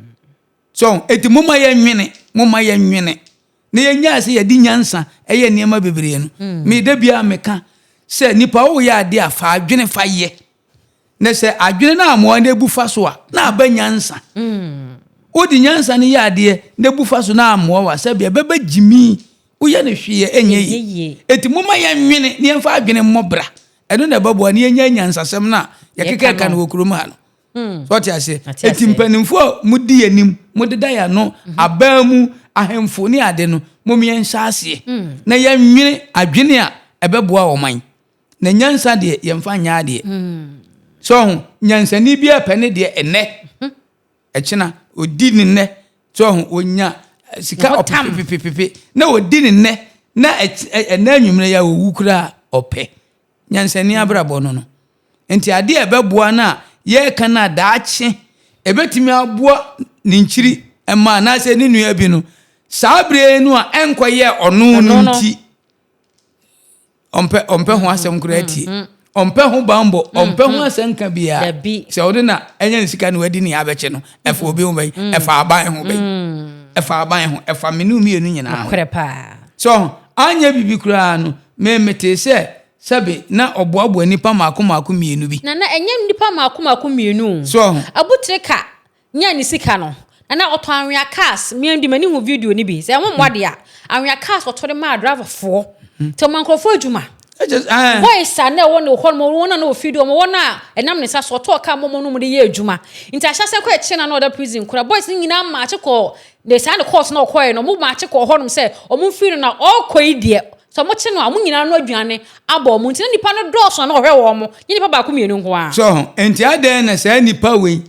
so eti mo ma yɛnwene mo ma yɛnwene na yɛnyaa sɛ yɛde nyansa ɛyɛ nneɛma bebree no mm. me da biara meka sɛ nipa woyɛ adeɛ a fa adwene fa yɛ na sɛ adwene no amoa na ebu fa so a na aba nyansa mm. wode nyansa no yɛ adeɛ na ebu fa so na amoa wa sɛbi ɛbɛbɛ gyimi Woyɛ no hwee a ɛnyɛ yie. Enti momma yɛnwene na yɛmfa adwene mmɔ bra. Ɛno na ɛbɛboa na yɛnya nyansasɛm no a yɛkeka no wɔ kurom ha no. Hmm. So ɔte aseɛ? Enti mpanimfoɔ a modi yɛn anim, modeda yɛn ano, mhm. aban mu, ahemfo ne ade no, mom yɛnhyɛ aseɛ hmm. na yɛnwene adwene a ɛbɛboa ɔman. Na nyansa deɛ yɛmfa nyɛ adeɛ. Hmm. So ho nyansani bi a pɛ ne deɛ ɛnɛ. Mhm. Ɛkyena, ɔdi ne nnɛ, so ɔho, ɔnya eh, sika ɔpepepepepe, na ɔdi ne nnɛ, na ɛnɛ anwummerɛ yi a ɔwu koraa ɔpɛ. Nyansani abrabɔ no no. Nti adeɛ a ɛbɛboa no a yɛreka no a daakye ɛbɛtumi aboa ne nkyiri mma anaasɛ ne nua bi no, saa berɛ no a ɛnkɔyɛ ɔno no nti, ɔmpɛ ɔmpɛ ho asɛm koraa tie ɔmpɛ ho bambɔ ɔmpɛ ho asɛnka biara sɛ ɔde na ɛnyɛ ne sika na wadi ne abɛkye no ɛfa obi ho bɛyi ɛfa aban ho bɛyi ɛfa aban ho ɛfa me ne mmienu nyinaa ho so anyɛ biribi koraa no me metee sɛ sɛbe na ɔboaboa nipa mako mako mmienu bi na na ɛnyɛ nipa mako mako mmienu so abotire ka nyaa ne sika no na na ɔtɔ anwea cars me de m'ani hu video no bi sɛ ɛho mmoa deɛ a anwea cars ɔtɔ de maa driverfoɔ nti ɔma nkurɔfoɔ adwuma boys a na ɛwɔ ne hɔ nom wɔn a na wɔfi do wɔn a ɛnam ne nsa so ɔtɔɔ kaa mɔmɔ no mu de yɛ adwuma nti ahyɛsɛ kɔ ɛkyɛ na na ɔda prison kora boys no nyinaa maakye kɔ ne saa ne court na ɔkɔɛ no ɔmo maakye kɔ hɔ nom sɛ ɔmo mfiri no na ɔkɔ yi deɛ sɛ ɔmo kye no a ɔmo nyinaa no aduane abɔ ɔmo nti na nipa no dɔɔso na ɔhwɛ wɔn mo nye nipa baako mmienu nko ara. So nti adɛn na saa nipa wei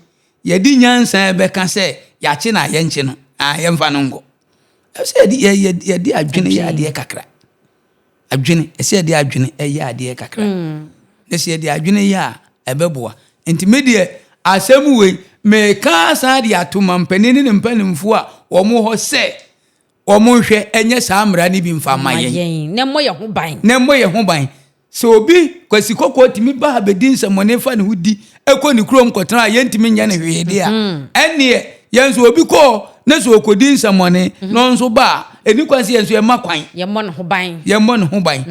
Yɛde nyansa bɛka sɛ yɛakye no a yɛnkye no, a yɛmfa no nkɔ. Ɛsɛ yɛde yɛde adwene yɛ adeɛ kakra. Adwene, ɛsɛ yɛde adwene yɛ adeɛ kakra. Mm. Na sɛ yɛde adwene yɛ a, ɛbɛboa. Nti me deɛ asɛm wei meka san de ato mampanin ne ne mpanimfoɔ a wɔn hɔ sɛ Wɔnhwɛ nyɛ saa mmara no bi mfa mma yɛn. Na ɛmmɔ yɛn ho ban. Na ɛmmɔ yɛn ho ban. Sɛ obi, Kwasi Kɔkɔɔ, tumi ba ha bɛdi nsɛmmɔne fa ne ho di kɔ ne kurom kɔtena a yɛntumi nyɛ no hwee de a, ɛnneɛ yɛn nso obi kɔ hɔ na sɛ ɔkɔdi nsɛmmɔne na ɔno nso ba a, ɛnni kwan sɛ yɛn nso yɛma kwan. Yɛmmɔ ne ho ban. Yɛmmɔ ne ho ban.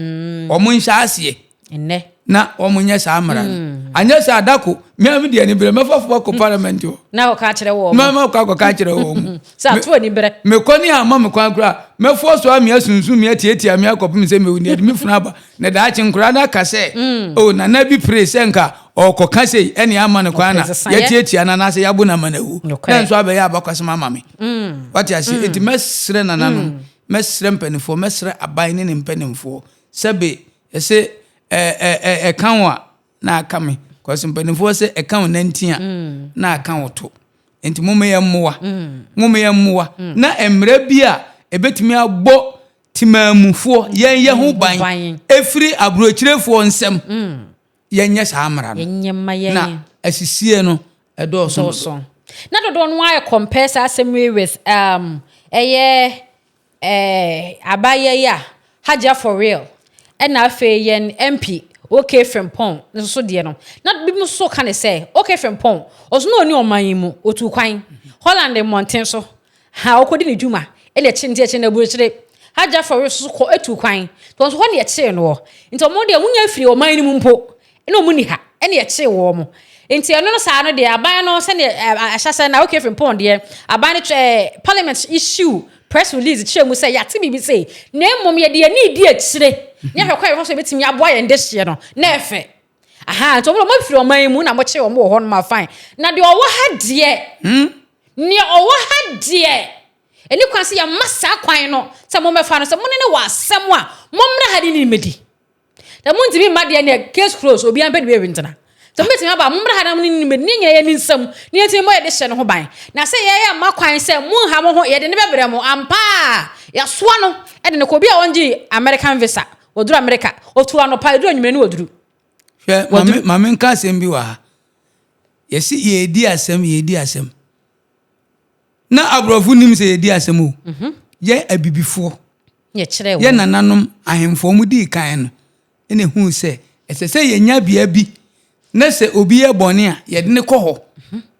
Wɔnhyɛ aseɛ. Nnɛ. Na wɔn nyɛ saa mmara no. Hmm. Anyɛ saa adako, me a me deɛ anibrɛ mɛfa fo akɔ parliament hɔ. Na ɔka akyerɛ wɔn. Mɛ mɛ kɔ akɔka akyerɛ wɔn mu. Sɛ ato anibrɛ. Mekɔ ne ama me kwan koraa, mɛfoɔ so ame asunsun me atiatia me akɔpem sɛ mewu ne ɛde me funu aba. Na daakye nkoraa no aka sɛ, hmm. o oh, nana bi pere sɛ nka ɔkɔka sei ɛne ama no kwan na yɛtiatia no anaasɛ yɛabo no ama no awu. Na nso abɛyɛ abakwasɛm ama me. Hmm. Wate ase, enti mɛsrɛ nananom, mɛsrɛ mpanimfoɔ, mɛsrɛ aban ne ne mpanimfoɔ sɛbe Ɛse ɛ ɛ ɛ ɛka wo a na aka me. Kɔsi mpanimfoɔ sɛ ɛka wo nantin a na aka wo to. Nti momma yɛn mmoa. Momma yɛn mmoa. Na mmerɛ bi a ɛbɛtumi abɔ temaamufoɔ yɛn yɛ ho ban ɛfiri aburokyirefoɔ nsam. Yɛnyɛ saa mmara no. Na asisie no ɛdɔɔso dodo. Na dodoɔ no ara compare saa asɛm yi with ɛyɛ abaayewa yi a Hajia for real ɛna afei yɛn MP OK Frimpong nso so deɛ no. Na binom nso ka ne sɛ OK Frimpong ɔso na ɔni ɔman yi mu, ɔtu kwan Holland mmɔnten so ha ɔkɔdi ne dwuma ɛna ɛkyi nti ɛkyi na aburokyire. Hajia for real nso kɔ etu kwan nti ɔnso hɔ na yɛkyee noɔ. Nti ɔmo deɛ ɔmo nya firi ɔman no mu mpo ɛna ɔmo ni ha ɛna yɛkyee wɔn mo. Nti ɛno no saa no deɛ aban no sɛdeɛ ahyɛ sɛ na OK Frimpong deɛ aban no twɛ parliament issue press release kyerɛ mu sɛ yɛate biribi sei, na mmom yɛde yɛn ani di akyire ne ahwɛ kwan yɛfa so yɛbɛtumi aboa yɛn dehyeɛ no na ɛfɛ. Aha, nti ɔmo ɔmo afiri ɔman yi mu na mo kye ɔmo wɔ hɔ nom a, fine. Na deɛ ɔwɔ ha deɛ, nea ɔwɔ ha deɛ, ɛni kwan sɛ yɛma saa kwan no sɛ mo mmɛfa no sɛ mo ne ne wɔ asɛm a mommra ha ne ne mmɛdi. Sɛ montumi mma deɛ neɛ case close, obiara mpɛ ne baabi ntena. Sɛ mobɛtumi aba a, mommra ha na mo ne ne mmɛdi ne nyinaa yɛni nsɛm na yɛntumi mmɔ yɛde hyɛ no ho ban. Na sɛ yɛyɛ mma kwan sɛ monha mo ho, yɛde ne bɛbrɛ mo ampa a, yɛasoa no de no kɔ. Obi a ɔngye American visa, wɔduru America, ɔtu anɔpa, ɛduru anwummerɛ ne wɔduru. Hwɛ, maame, maame nka asɛm bi wɔ ha. Yɛsi yɛredi asɛm, yɛredi asɛm. Na aborɔfo nim sɛ yɛdi asɛm o. Yɛn abibifoɔ, yɛn nananom ahemfo wɔn dii kan no, ɛna ehuu sɛ ɛsɛ sɛ yɛnya bea bi na sɛ obi yɛ bɔne a yɛde ne kɔ hɔ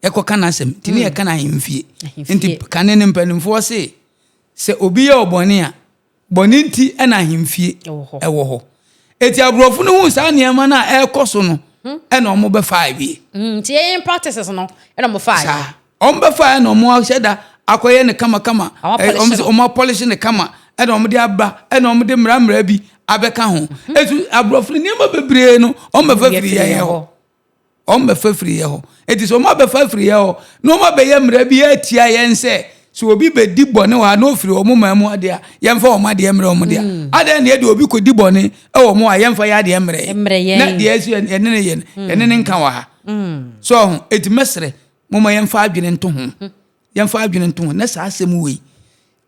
ɛkɔka n'asɛm. Nti ne yɛka no ahemfie. Nti kane no mpanimfoɔ se sɛ obi yɛ ɔbɔne a, bɔne nti na ahemfie ɛwɔ hɔ. Eti aborɔfo no hu saa nneɛma no a ɛrekɔ so no, ɛna wɔn bɛfaa wie. Nti yɛn practices no ɛna wɔn faa. Saa wɔn bɛfaa ɛna wɔn ahyɛ da akɔyɛ no kamakama. Wɔn sɛ wɔn apɔlihye no kama ɛna wɔn de aba ɛna wɔn de mmara mmara bi abɛka ho. Etu aborɔfo no nneɛma bebree no wɔn bɛfa firi yɛn hɔ. Wɔn bɛfa firi yɛn hɔ. Eti sɛ wɔn abɛfa firi yɛn hɔ na wɔn abɛyɛ mmara bi atia yɛn sɛ sɛ obi bɛdi bɔne wɔ ha na ofiri wɔn man mu adeɛ a yɛmfa wɔn adeɛ mmerɛ wɔn deɛ. Adeɛ na yɛde obi kɔdi bɔne wɔ wɔn a yɛmfa yɛ adeɛ mmerɛ yɛn. Na deɛ ɛsi yɛne ne yɛ no yɛne ne nka wɔ ha. So ɔho eti mɛsrɛ mo ma yɛmfa adwene nto ho. Yɛmfa adwene nto ho na saa asɛm wei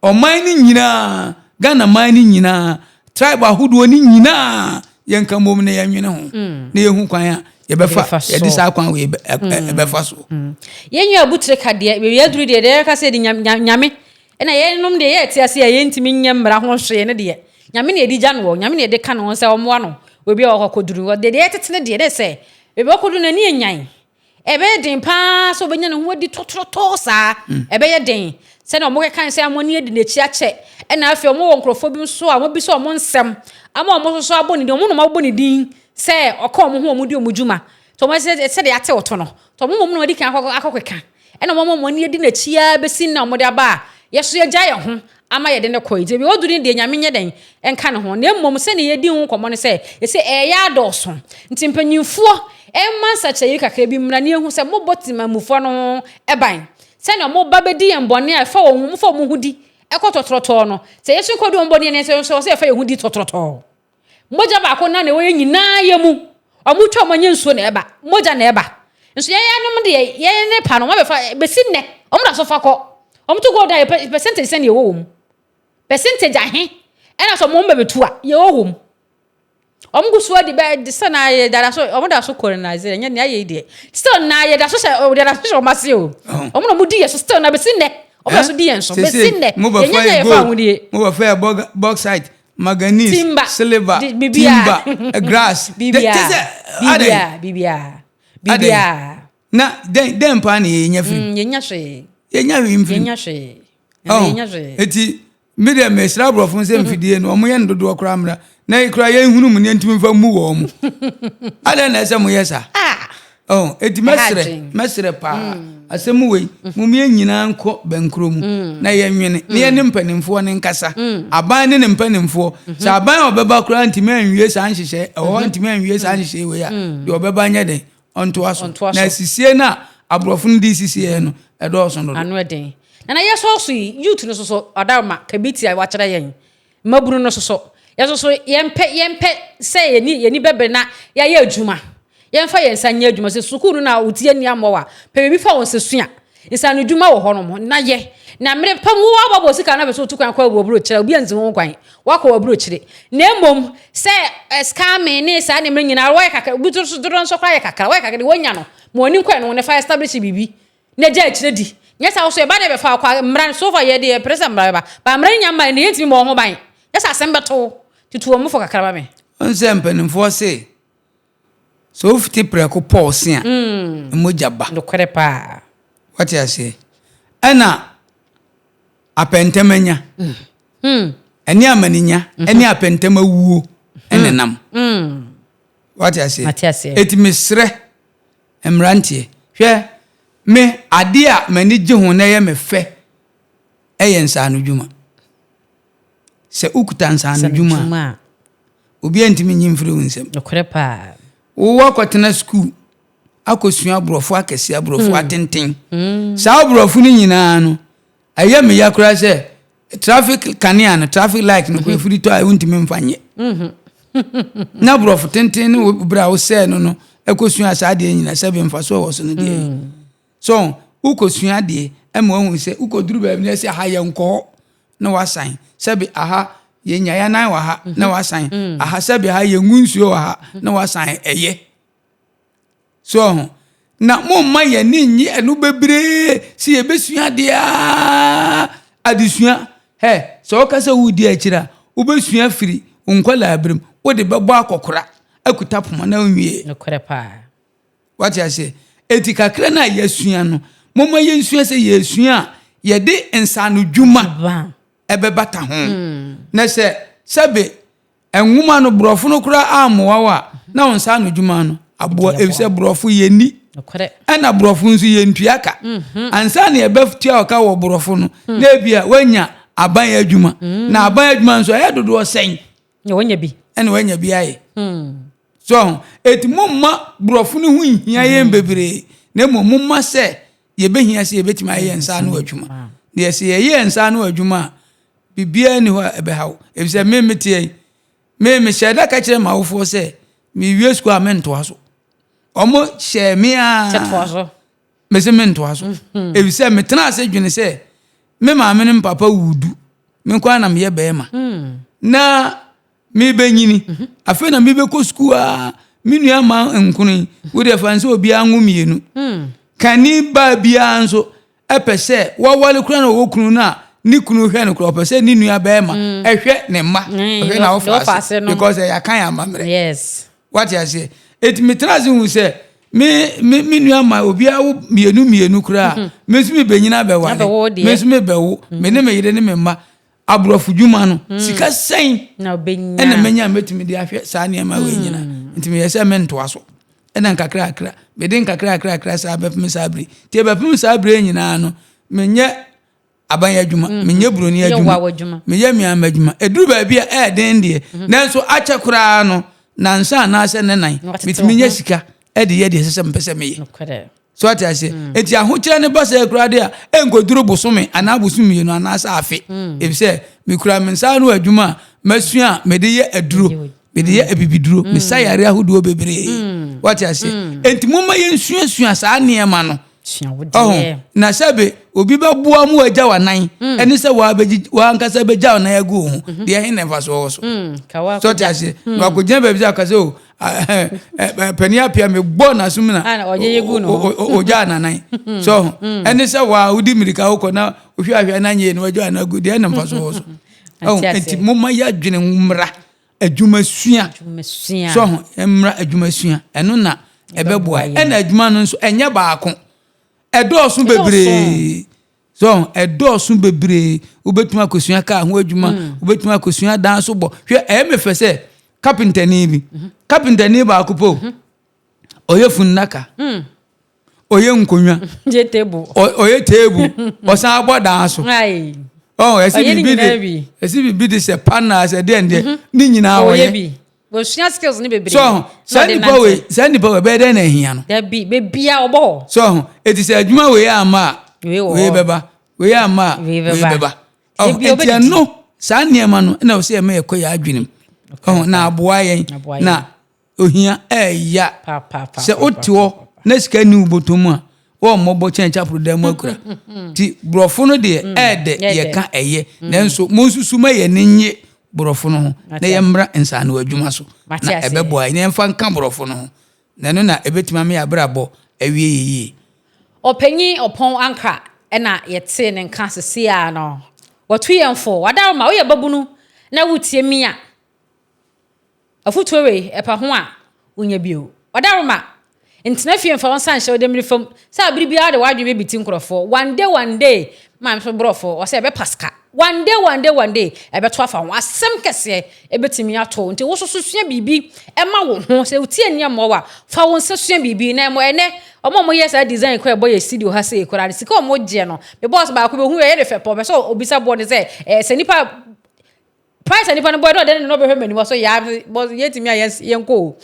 ɔman no nyinaa, Ghana man no nyinaa, tribe ahodoɔ no nyinaa yɛnka mmom na yɛnwene ho na yɛhu kwan a yɛbɛfa yɛde saa kwan wei ɛbɛfa so. Yɛn nua Abutre ka deɛ baabi aduru deɛ deɛ yɛka sɛ de nyame ɛna yɛnom deɛ yɛte ase a yɛntumi nyɛ mmara ho hwee no deɛ nyame na yɛde gya no wɔ nyame na yɛde ka ne ho sɛ ɔmmoa no baabi a ɔkɔduru deɛ deɛ yɛtete no deɛ ne sɛ baabi ɔkɔduru no ani anyan. Ɛbɛyɛ den paa sɛ ɔbɛnya ne ho adi tɔtorɔtɔɔ saa. Ɛbɛyɛ den. Sɛnea wɔkeka sɛ wɔn ani adi n'akyi akyɛ. Ɛna afei wɔwɔ nkurɔfoɔ bi nso a wɔabisa wɔn nsɛm ama wɔn nso so abɔ ne din. Wɔn na wɔabɔ ne din sɛ ɔka wɔn ho wɔn di wɔn dwuma. Nti wɔn sɛ sɛdeɛ ate wo to no. Nti wɔn mmom na wɔadi kan akɔkeka. Ɛna wɔn ama wɔn ani adi n'akyi ara bɛsi nnɛ a wɔde aba a yɛso yɛagya yɛn ho ama yɛde no kɔe. Nti baabi a ɔduru no deɛ Nyame nyɛ dɛn nka ne ho. Na mmom sɛdeɛ yɛdi ho nkɔmmɔ ne sɛ, yɛsɛ ɛreyɛ adɔɔso. Nti mpanyinfoɔ mma nsakyeraeɛ kakra bi mmra na yɛhu sɛ mobɔ temanmufoɔ no ho ban. Sɛdeɛ wɔn ba bɛdi yɛn bɔne a ɛfa wɔn ho, wɔfa wɔn ho di kɔ tɔtorɔtɔɔ no, sɛ yɛn nso kɔdi wɔn bɔne a, ɛnneɛ nso ɛwɔ sɛ yɛfa yɛn ho di tɔtorɔtɔɔ. Mogya baako na na ɛwɔ yɛn nyinaa yɛ mu. Wɔtwa wɔn anyɛ nsuo na ɛba, mogya na ɛba. Nso yɛn yanom deɛ yɛn ne pa no wɔabɛfa bɛsi nnɛ wɔn da so fa kɔ. Wɔn to gold a yɛ percentage sɛn na yɛwɔ wɔ mu? Percentage ahe ɛna sɛ wɔn bɛbɛtu a yɛwɔ wɔ mu? Wɔn gu so adi bɛ de sɛ na yɛ dada so wɔn da so colonize ɛnyɛ nea ayɛ yi deɛ still na yɛ da so hyɛ yɛ da so hyɛ wɔn ase o. Wɔn na wɔn di yɛ so still na bɛsi nnɛ wɔn da so di yɛn so bɛsi nnɛ yɛn nyɛ nyɛ yɛ fa ahodie. Mo bɛfa yɛ bauxite, manganese, timber, silver, timber, grass. Bibia, bibia, bibia. Na dɛn dɛn paa na yɛnya firi? Yɛnya hwee. Yɛnya hwee mfiri. Yɛnya hwee. Yɛnya hwee. Eti mi deɛ mesrɛ aborɔfo sɛ mfidie no wɔn yɛ no dodoɔ koraa mmra na yɛ koraa yɛnhunu mu ne yɛntumi mfa mmu wɔn mo. Adɛn na ɛsɛ mo yɛ saa? Oh, eti mɛsrɛ mɛsrɛ paa asɛm wei mom yɛn nyinaa nkɔ bɛnkoro mu na yɛnwene na yɛne mpanimfoɔ no nkasa, aban ne ne mpanimfoɔ. Sɛ aban a ɔbɛba koraa ntumi anwie saa nhyehyɛ ɛwɔ hɔ ntumi anwie saa nhyehyɛ wei a, deɛ ɔbɛba nyɛ den ɔntoa so. Na asisie no a aborɔfo no de sisi yɛn no ɛdɔɔso dodo. Ano ɛden. Na na yɛsɔ so yi youth no soso ɔdaroma kabiti a wakyerɛ yɛn mmabunu no soso yɛsoso yɛmpɛ yɛmpɛ sɛ yɛni yɛni bɛbere na yɛayɛ adwuma. Yɛmfa yɛn nsa nyɛ adwuma. Sɛ sukuu no na wo ti ani ammɔ wo a, pɛ biribi fa wo nsa sua. Nsaanodwuma wɔ hɔnom na yɛ. Na mmere pa mu woabɔbɔ sika no apɛ sɛ wotu kwan kɔ aburokyire a, obi ansi ho kwan. Woakɔ w'aburokyire. Na mmom sɛ scamming ne saa nneɛma no nyinaa wɔyɛ kakra, obi nso dodoɔ nso koraa yɛ kakra, wɔyɛ kakra deɛ wɔnya no, ma w'ani nkɔ ɛno ho na fa establish biribi na gya akyire di. Nyɛ saa wo so ɛba na ɛbɛfa wo kɔ a, mmara no so far yɛ deɛ yɛpere sɛ mmara bɛba, but mmara no nya mmaeɛ no yɛntumi mmɔ wo ho ban. Nyɛ saa asɛm bɛto wo. Tutu wɔn fo kakra ma me. Wohu sɛ mpanimfoɔ se, sɛ wofiti prɛko pɔw se a, mogya ba. Nokorɛ paa. Wate aseɛ? Ɛna apɛntɛmanya, ɛne amaninya, ɛne apɛntɛmawuo ɛna nam. Wate aseɛ? Mate aseɛ. Eti mesrɛ mmeranteɛ, hwɛ, me adeɛ a m'ani gye ho na ɛyɛ me fɛ ɛyɛ nsaanodwuma. Sɛ wokuta nsaanodwuma a, obiara ntumi nyi mfiri wo nsam. Nokorɛ paa. Wowɔ akɔtena sukuu akɔsua aborɔfo akɛseɛ, aborɔfo atenten. Saa aborɔfo no nyinaa no, ɛyɛ me ya koraa sɛ traffic kanea no, traffic light no koraa ɛfiri tɔ a wontumi mfa nyɛ. Na aborɔfo tenten no berɛ a wosɛɛ no no ɛkɔsua saa adeɛ nyinaa sɛbe mfasoɔ wɔ so no deɛ yi. So wokɔsua adeɛ ma wahu sɛ wokɔduru baabi na ɛsɛ aha yɛnkɔ hɔ na wasan sɛbe aha yɛnya yɛnan wɔ ha na wasan aha sɛbe ha yɛngu nsuo wɔ ha na wasan ɛyɛ. So ho na momma yɛne nnye ɛno bebree sɛ yɛbɛsua adeɛ aa adesua hɛ sɛ woka sɛ woredi akyire a wobɛsua firi wo nkwadaa berem wode bɛbɔ akɔkora akuta poma na wonwie. Nokorɛ paa. Wate aseɛ? Enti kakra no a yɛasua no, momma yɛnsua sɛ yɛresua a, yɛde nsaanodwuma ɛbɛbata ho. Na sɛ sɛbe nwoma no, borɔfo no koraa ammoa wo a, na wo nsaanodwuma no aboa, efisɛ borɔfo yɛnni. Ɛna borɔfo nso yɛntua ka. Ansa na yɛbɛtua wo ka wɔ borɔfo no, na ebia woanya aban adwuma. Na aban adwuma nso ɛyɛ dodoɔ sɛn? Na wanya bi. Ɛna wanya bi ayɛ. So ho. Eti momma borɔfo no ho nhia yɛn bebree, na mmom momma sɛ yɛbɛhia sɛ yɛbɛtumi ayɛ yɛn nsa ano adwuma. Deɛ sɛ yɛyɛ yɛn nsa ano adwuma a, biribiara nni hɔ a ɛbɛha wo. Efisɛ me meteɛ yi, me mehyɛɛ da ka kyerɛ m'awofoɔ sɛ mewie sukuu a mentoa so. Wɔn hyɛɛ me ara. Sɛ toa so. Mese mentoa so. Efisɛ metena ase dwene sɛ me maame ne me papa wu du, me nko ara na meyɛ bɛrima. Na merebɛnyini, afei na mebɛkɔ sukuu a, me nua ma nkono yi, wo deɛ fa no sɛ obiara nwo mmienu. Kani baa biara nso ɛpɛ sɛ wɔwale koraa na ɔwɔ kunu no a, ne kunu hwɛ no koraa, ɔpɛ sɛ ne nua bɛrima ɛhwɛ ne mma, ɔhwɛ n'awofoɔ ase because ɛyɛ akan amammerɛ. Yes. Wate aseɛ? Eti metra ase hu sɛ me me me nua ma obiara wo mmienu mmienu koraa. Mhm. Me nso mebenyina abɛwale. Me nso mebɛwo. Mhm. Me ne me yere ne me mma. Aborɔfo dwuma no, mm. sika sɛn ɛna menya mɛtumi de ahwɛ saa nneɛma wei nyina. Mm. Nti meyɛ sɛ mentoa so. Ɛna nkakrakra, mede nkakrakrakra saa bɛpem saa bere. Nti ɛbɛpem saa bere nyinaa no, menyɛ aban adwuma mm. menyɛ buroni adwuma meyɛ mmea adwuma ɛduru baabi a ɛyɛ den deɛ mm-hmm. nanso akyɛ koraa no nansa anaasɛ ne nan metumi nya sika ɛde yɛ deɛ ɛsɛ sɛ mepɛ sɛ meyɛ so ate aseɛ mm. eti ahokyerɛ ne ba sɛ koraa deɛ a ɛnkɔduru bosome anaa bosome mmienu anaasɛ afe mm. efisɛ mekura me nsa ano adwuma a masua a mede yɛ aduro mede yɛ abibiduro mesa yare ahodoɔ bebree wate aseɛ enti momma yɛnsuasua saa nneɛma no Sua wo Ɔho, deɛ. na sɛbe obi bɛboa mu agya w'anan, mm. ɛne sɛ w'ankasa bɛgya wo nan agu wo ho, mm-hmm. deɛ ɛhe na mfasoɔ wɔ so. Mm, sɛ ɔte aseɛ, mm. na wakɔgyina baabi sɛ aka sɛ o panin apia mebɔ n'asom na ɔgyaa n'anan. Sɛ ɔho, ɛne sɛ waa wodi mmirika wokɔ na wohwɛ ahwɛ na nyɛ na wagya w'anan agu, deɛ ɛna mfasoɔ wɔ so. Ɔho, nti momma yɛadwene mmra adwumasua. So ho mmra adwumasua ɛno na ɛbɛboa ɛna adwuma no nso ɛnyɛ baako ɛdɔɔso bebree so ho ɛdɔɔso bebree wobɛtumi akɔsua kaa ho adwuma mm. wobɛtumi akɔsua dan so bɔ hwɛ ɛyɛ me fɛ sɛ kapentani bi mhm. kapentani baako po mhm. ɔyɛ funnaka mm. ɔyɛ nkonnwa ɔyɛ table ɔsan abɔ dan so ɔn ɛsi bibi de ɛsi bibi de sɛ panna sɛ deɛ deɛ mhm. ne nyinaa ɔyɛ bi wɔsua skills ne bebree so saa nipa wei saa nipa wei bɛyɛ dɛ na ehia no dabi bebia ɔbɔ hɔ so eti sɛ adwuma wei ama a wei bɛba wei ama a wei bɛba ɔn eti ɛno saa nneɛma no ɛna ɔsɛ ɛma yɛkɔ yɛ adwene mu ɔn na aboa yɛn na. Ohia ɛɛya. Sɛ wote hɔ na sika nni wo bɔtɔ mu a, wɔmmɔbɔ kyɛn kyaporo dan mu akura. Nti borɔfo no deɛ ɛɛdɛ yɛka ɛyɛ. Nanso monsusu ma yɛn ani nnye borɔfo no ho na yɛmmra nsaano adwuma so na ɛbɛboa yɛn na yɛmfa nka borɔfo no ho. Na ɛno na ɛbɛtumi ama yɛn abrabɔ awie yɛ yie. Ɔpanyin Ɔpɔn Ankrah na yɛtee ne nka seesei ara no. Watu yɛn fo. Wadaroma, woyɛ babunu na woretie me a, Afotuo wei, ɛpa ho a, wonya bio. Ɔdaroma, ntena fie mfa wo nsa nhyɛ wo demmire fam sɛ abere biara wode w'adwene bɛbiti nkurɔfoɔ. One day, one day, maame so borɔfo, ɔsɛ ɛbɛpa sika. One day, one day, one day, ɛbɛto afa ho. Asɛm kɛseɛ ɛbɛtumi ato wo. Nti wo nso so sua biribi ma wo ho. Sɛ wo ti ani ammɔ wo a, fa wo nsa sua biribi na ɛmmɔ. Ɛnnɛ, wɔn a wɔyɛ saa design koraa a ɛbɔ yɛn studio ha sei koraa no, sika a wɔgyeɛ no, me boss baako bi, ɔhu yɛ, ɛyɛ no fɛ paa, ɔpɛ sɛ ɔbisa boɔ no sɛ, ɛɛ sɛ nipa Price a nipa no bɔe na ɔde ne na ɔbɛhwɛ m'anim ɔsɛ yaa bɔ yɛntumi a yɛnkɔ o.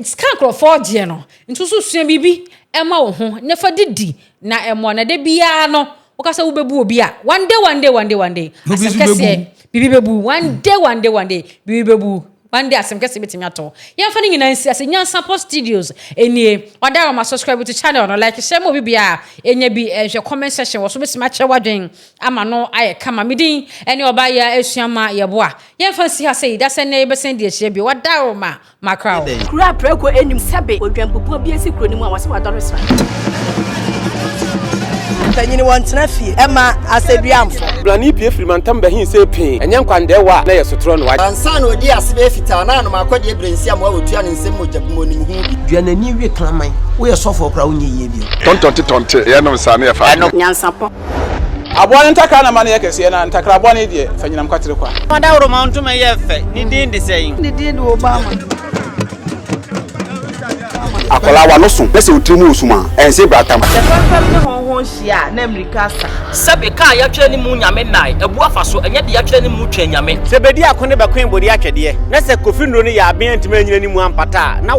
Sika nkurɔfoɔ gyeɛ no nti nso sua biribi ɛma wo ho na fa didi na ɛmmoa na da biara no woka sɛ wobɛbu obi a one day one day one day one day asɛm kɛseɛ biribi bɛbu one day one day one day biribi bɛbu one day asɛm kɛseɛ bɛtumi atɔ yɛmfa no nyinaa nsi ase Nyansapɔ Studios nie ɔda ma subscribe to channel no like share ma obi biara ɛnya bi nhwɛ comment section wɔ so bɛtumi akyerɛ w'adwen ama no ayɛ kama. Me din ne ɔbaa yi a esua ma yɛboa. Yɛmfa nsi ha sei, dasɛ nnɛ yɛbɛsan di ahyia bio. Wadaworoma makra o. Kuro a prako nnim sɛbe odwanbubuo bi asi kuro no mu a wɔse wadɔre sra. Mpanyin wɔntena fie mma asɛduamfo. Brane pue firi mantam bɛhe see pee, ɛnyɛ nkwandɛɛwa a na ɛyɛ sotorɔ no. Ansa na ɔdii ase bɛyɛ fitaa na anom akɔdeɛ berɛ nsi amoa wɔtua ne nsam mogya bi mu ɔnim ho bi. Dua n'ani we kraman. Woyɛ sɔfoɔ koraa wonyɛ yie bio. Tɔntɔnte tɔnte, yɛnom saa na yɛfa adwene. Nyansapɔ. Aboa no ntakra na ma no yɛ kɛseɛ, na ntakra bɔne deɛ, fa nyinam kwatere kwa. Ɔdawuroma ntoma yɛ fɛ, ne din de sɛn? Ne din de Obama. Akwadaa w'ano so na sɛ wo tiri mu wɔ sum a, ɛnse bratam. Sɛ fɛmfɛm ne hɔnhɔn hyia a, na mmirika asa. Sɛbe ka a yɛatwerɛ ne mu Nyame nnae, abu afa so, ɛnyɛ deɛ yɛatwerɛ ne mu Twɛn Nyame. Sɛ bedi ako ne bɛkoe bode atwɛdeɛ, na sɛ Kofi nnuro no yɛ aben antumi anyina ne mu ampata a, na.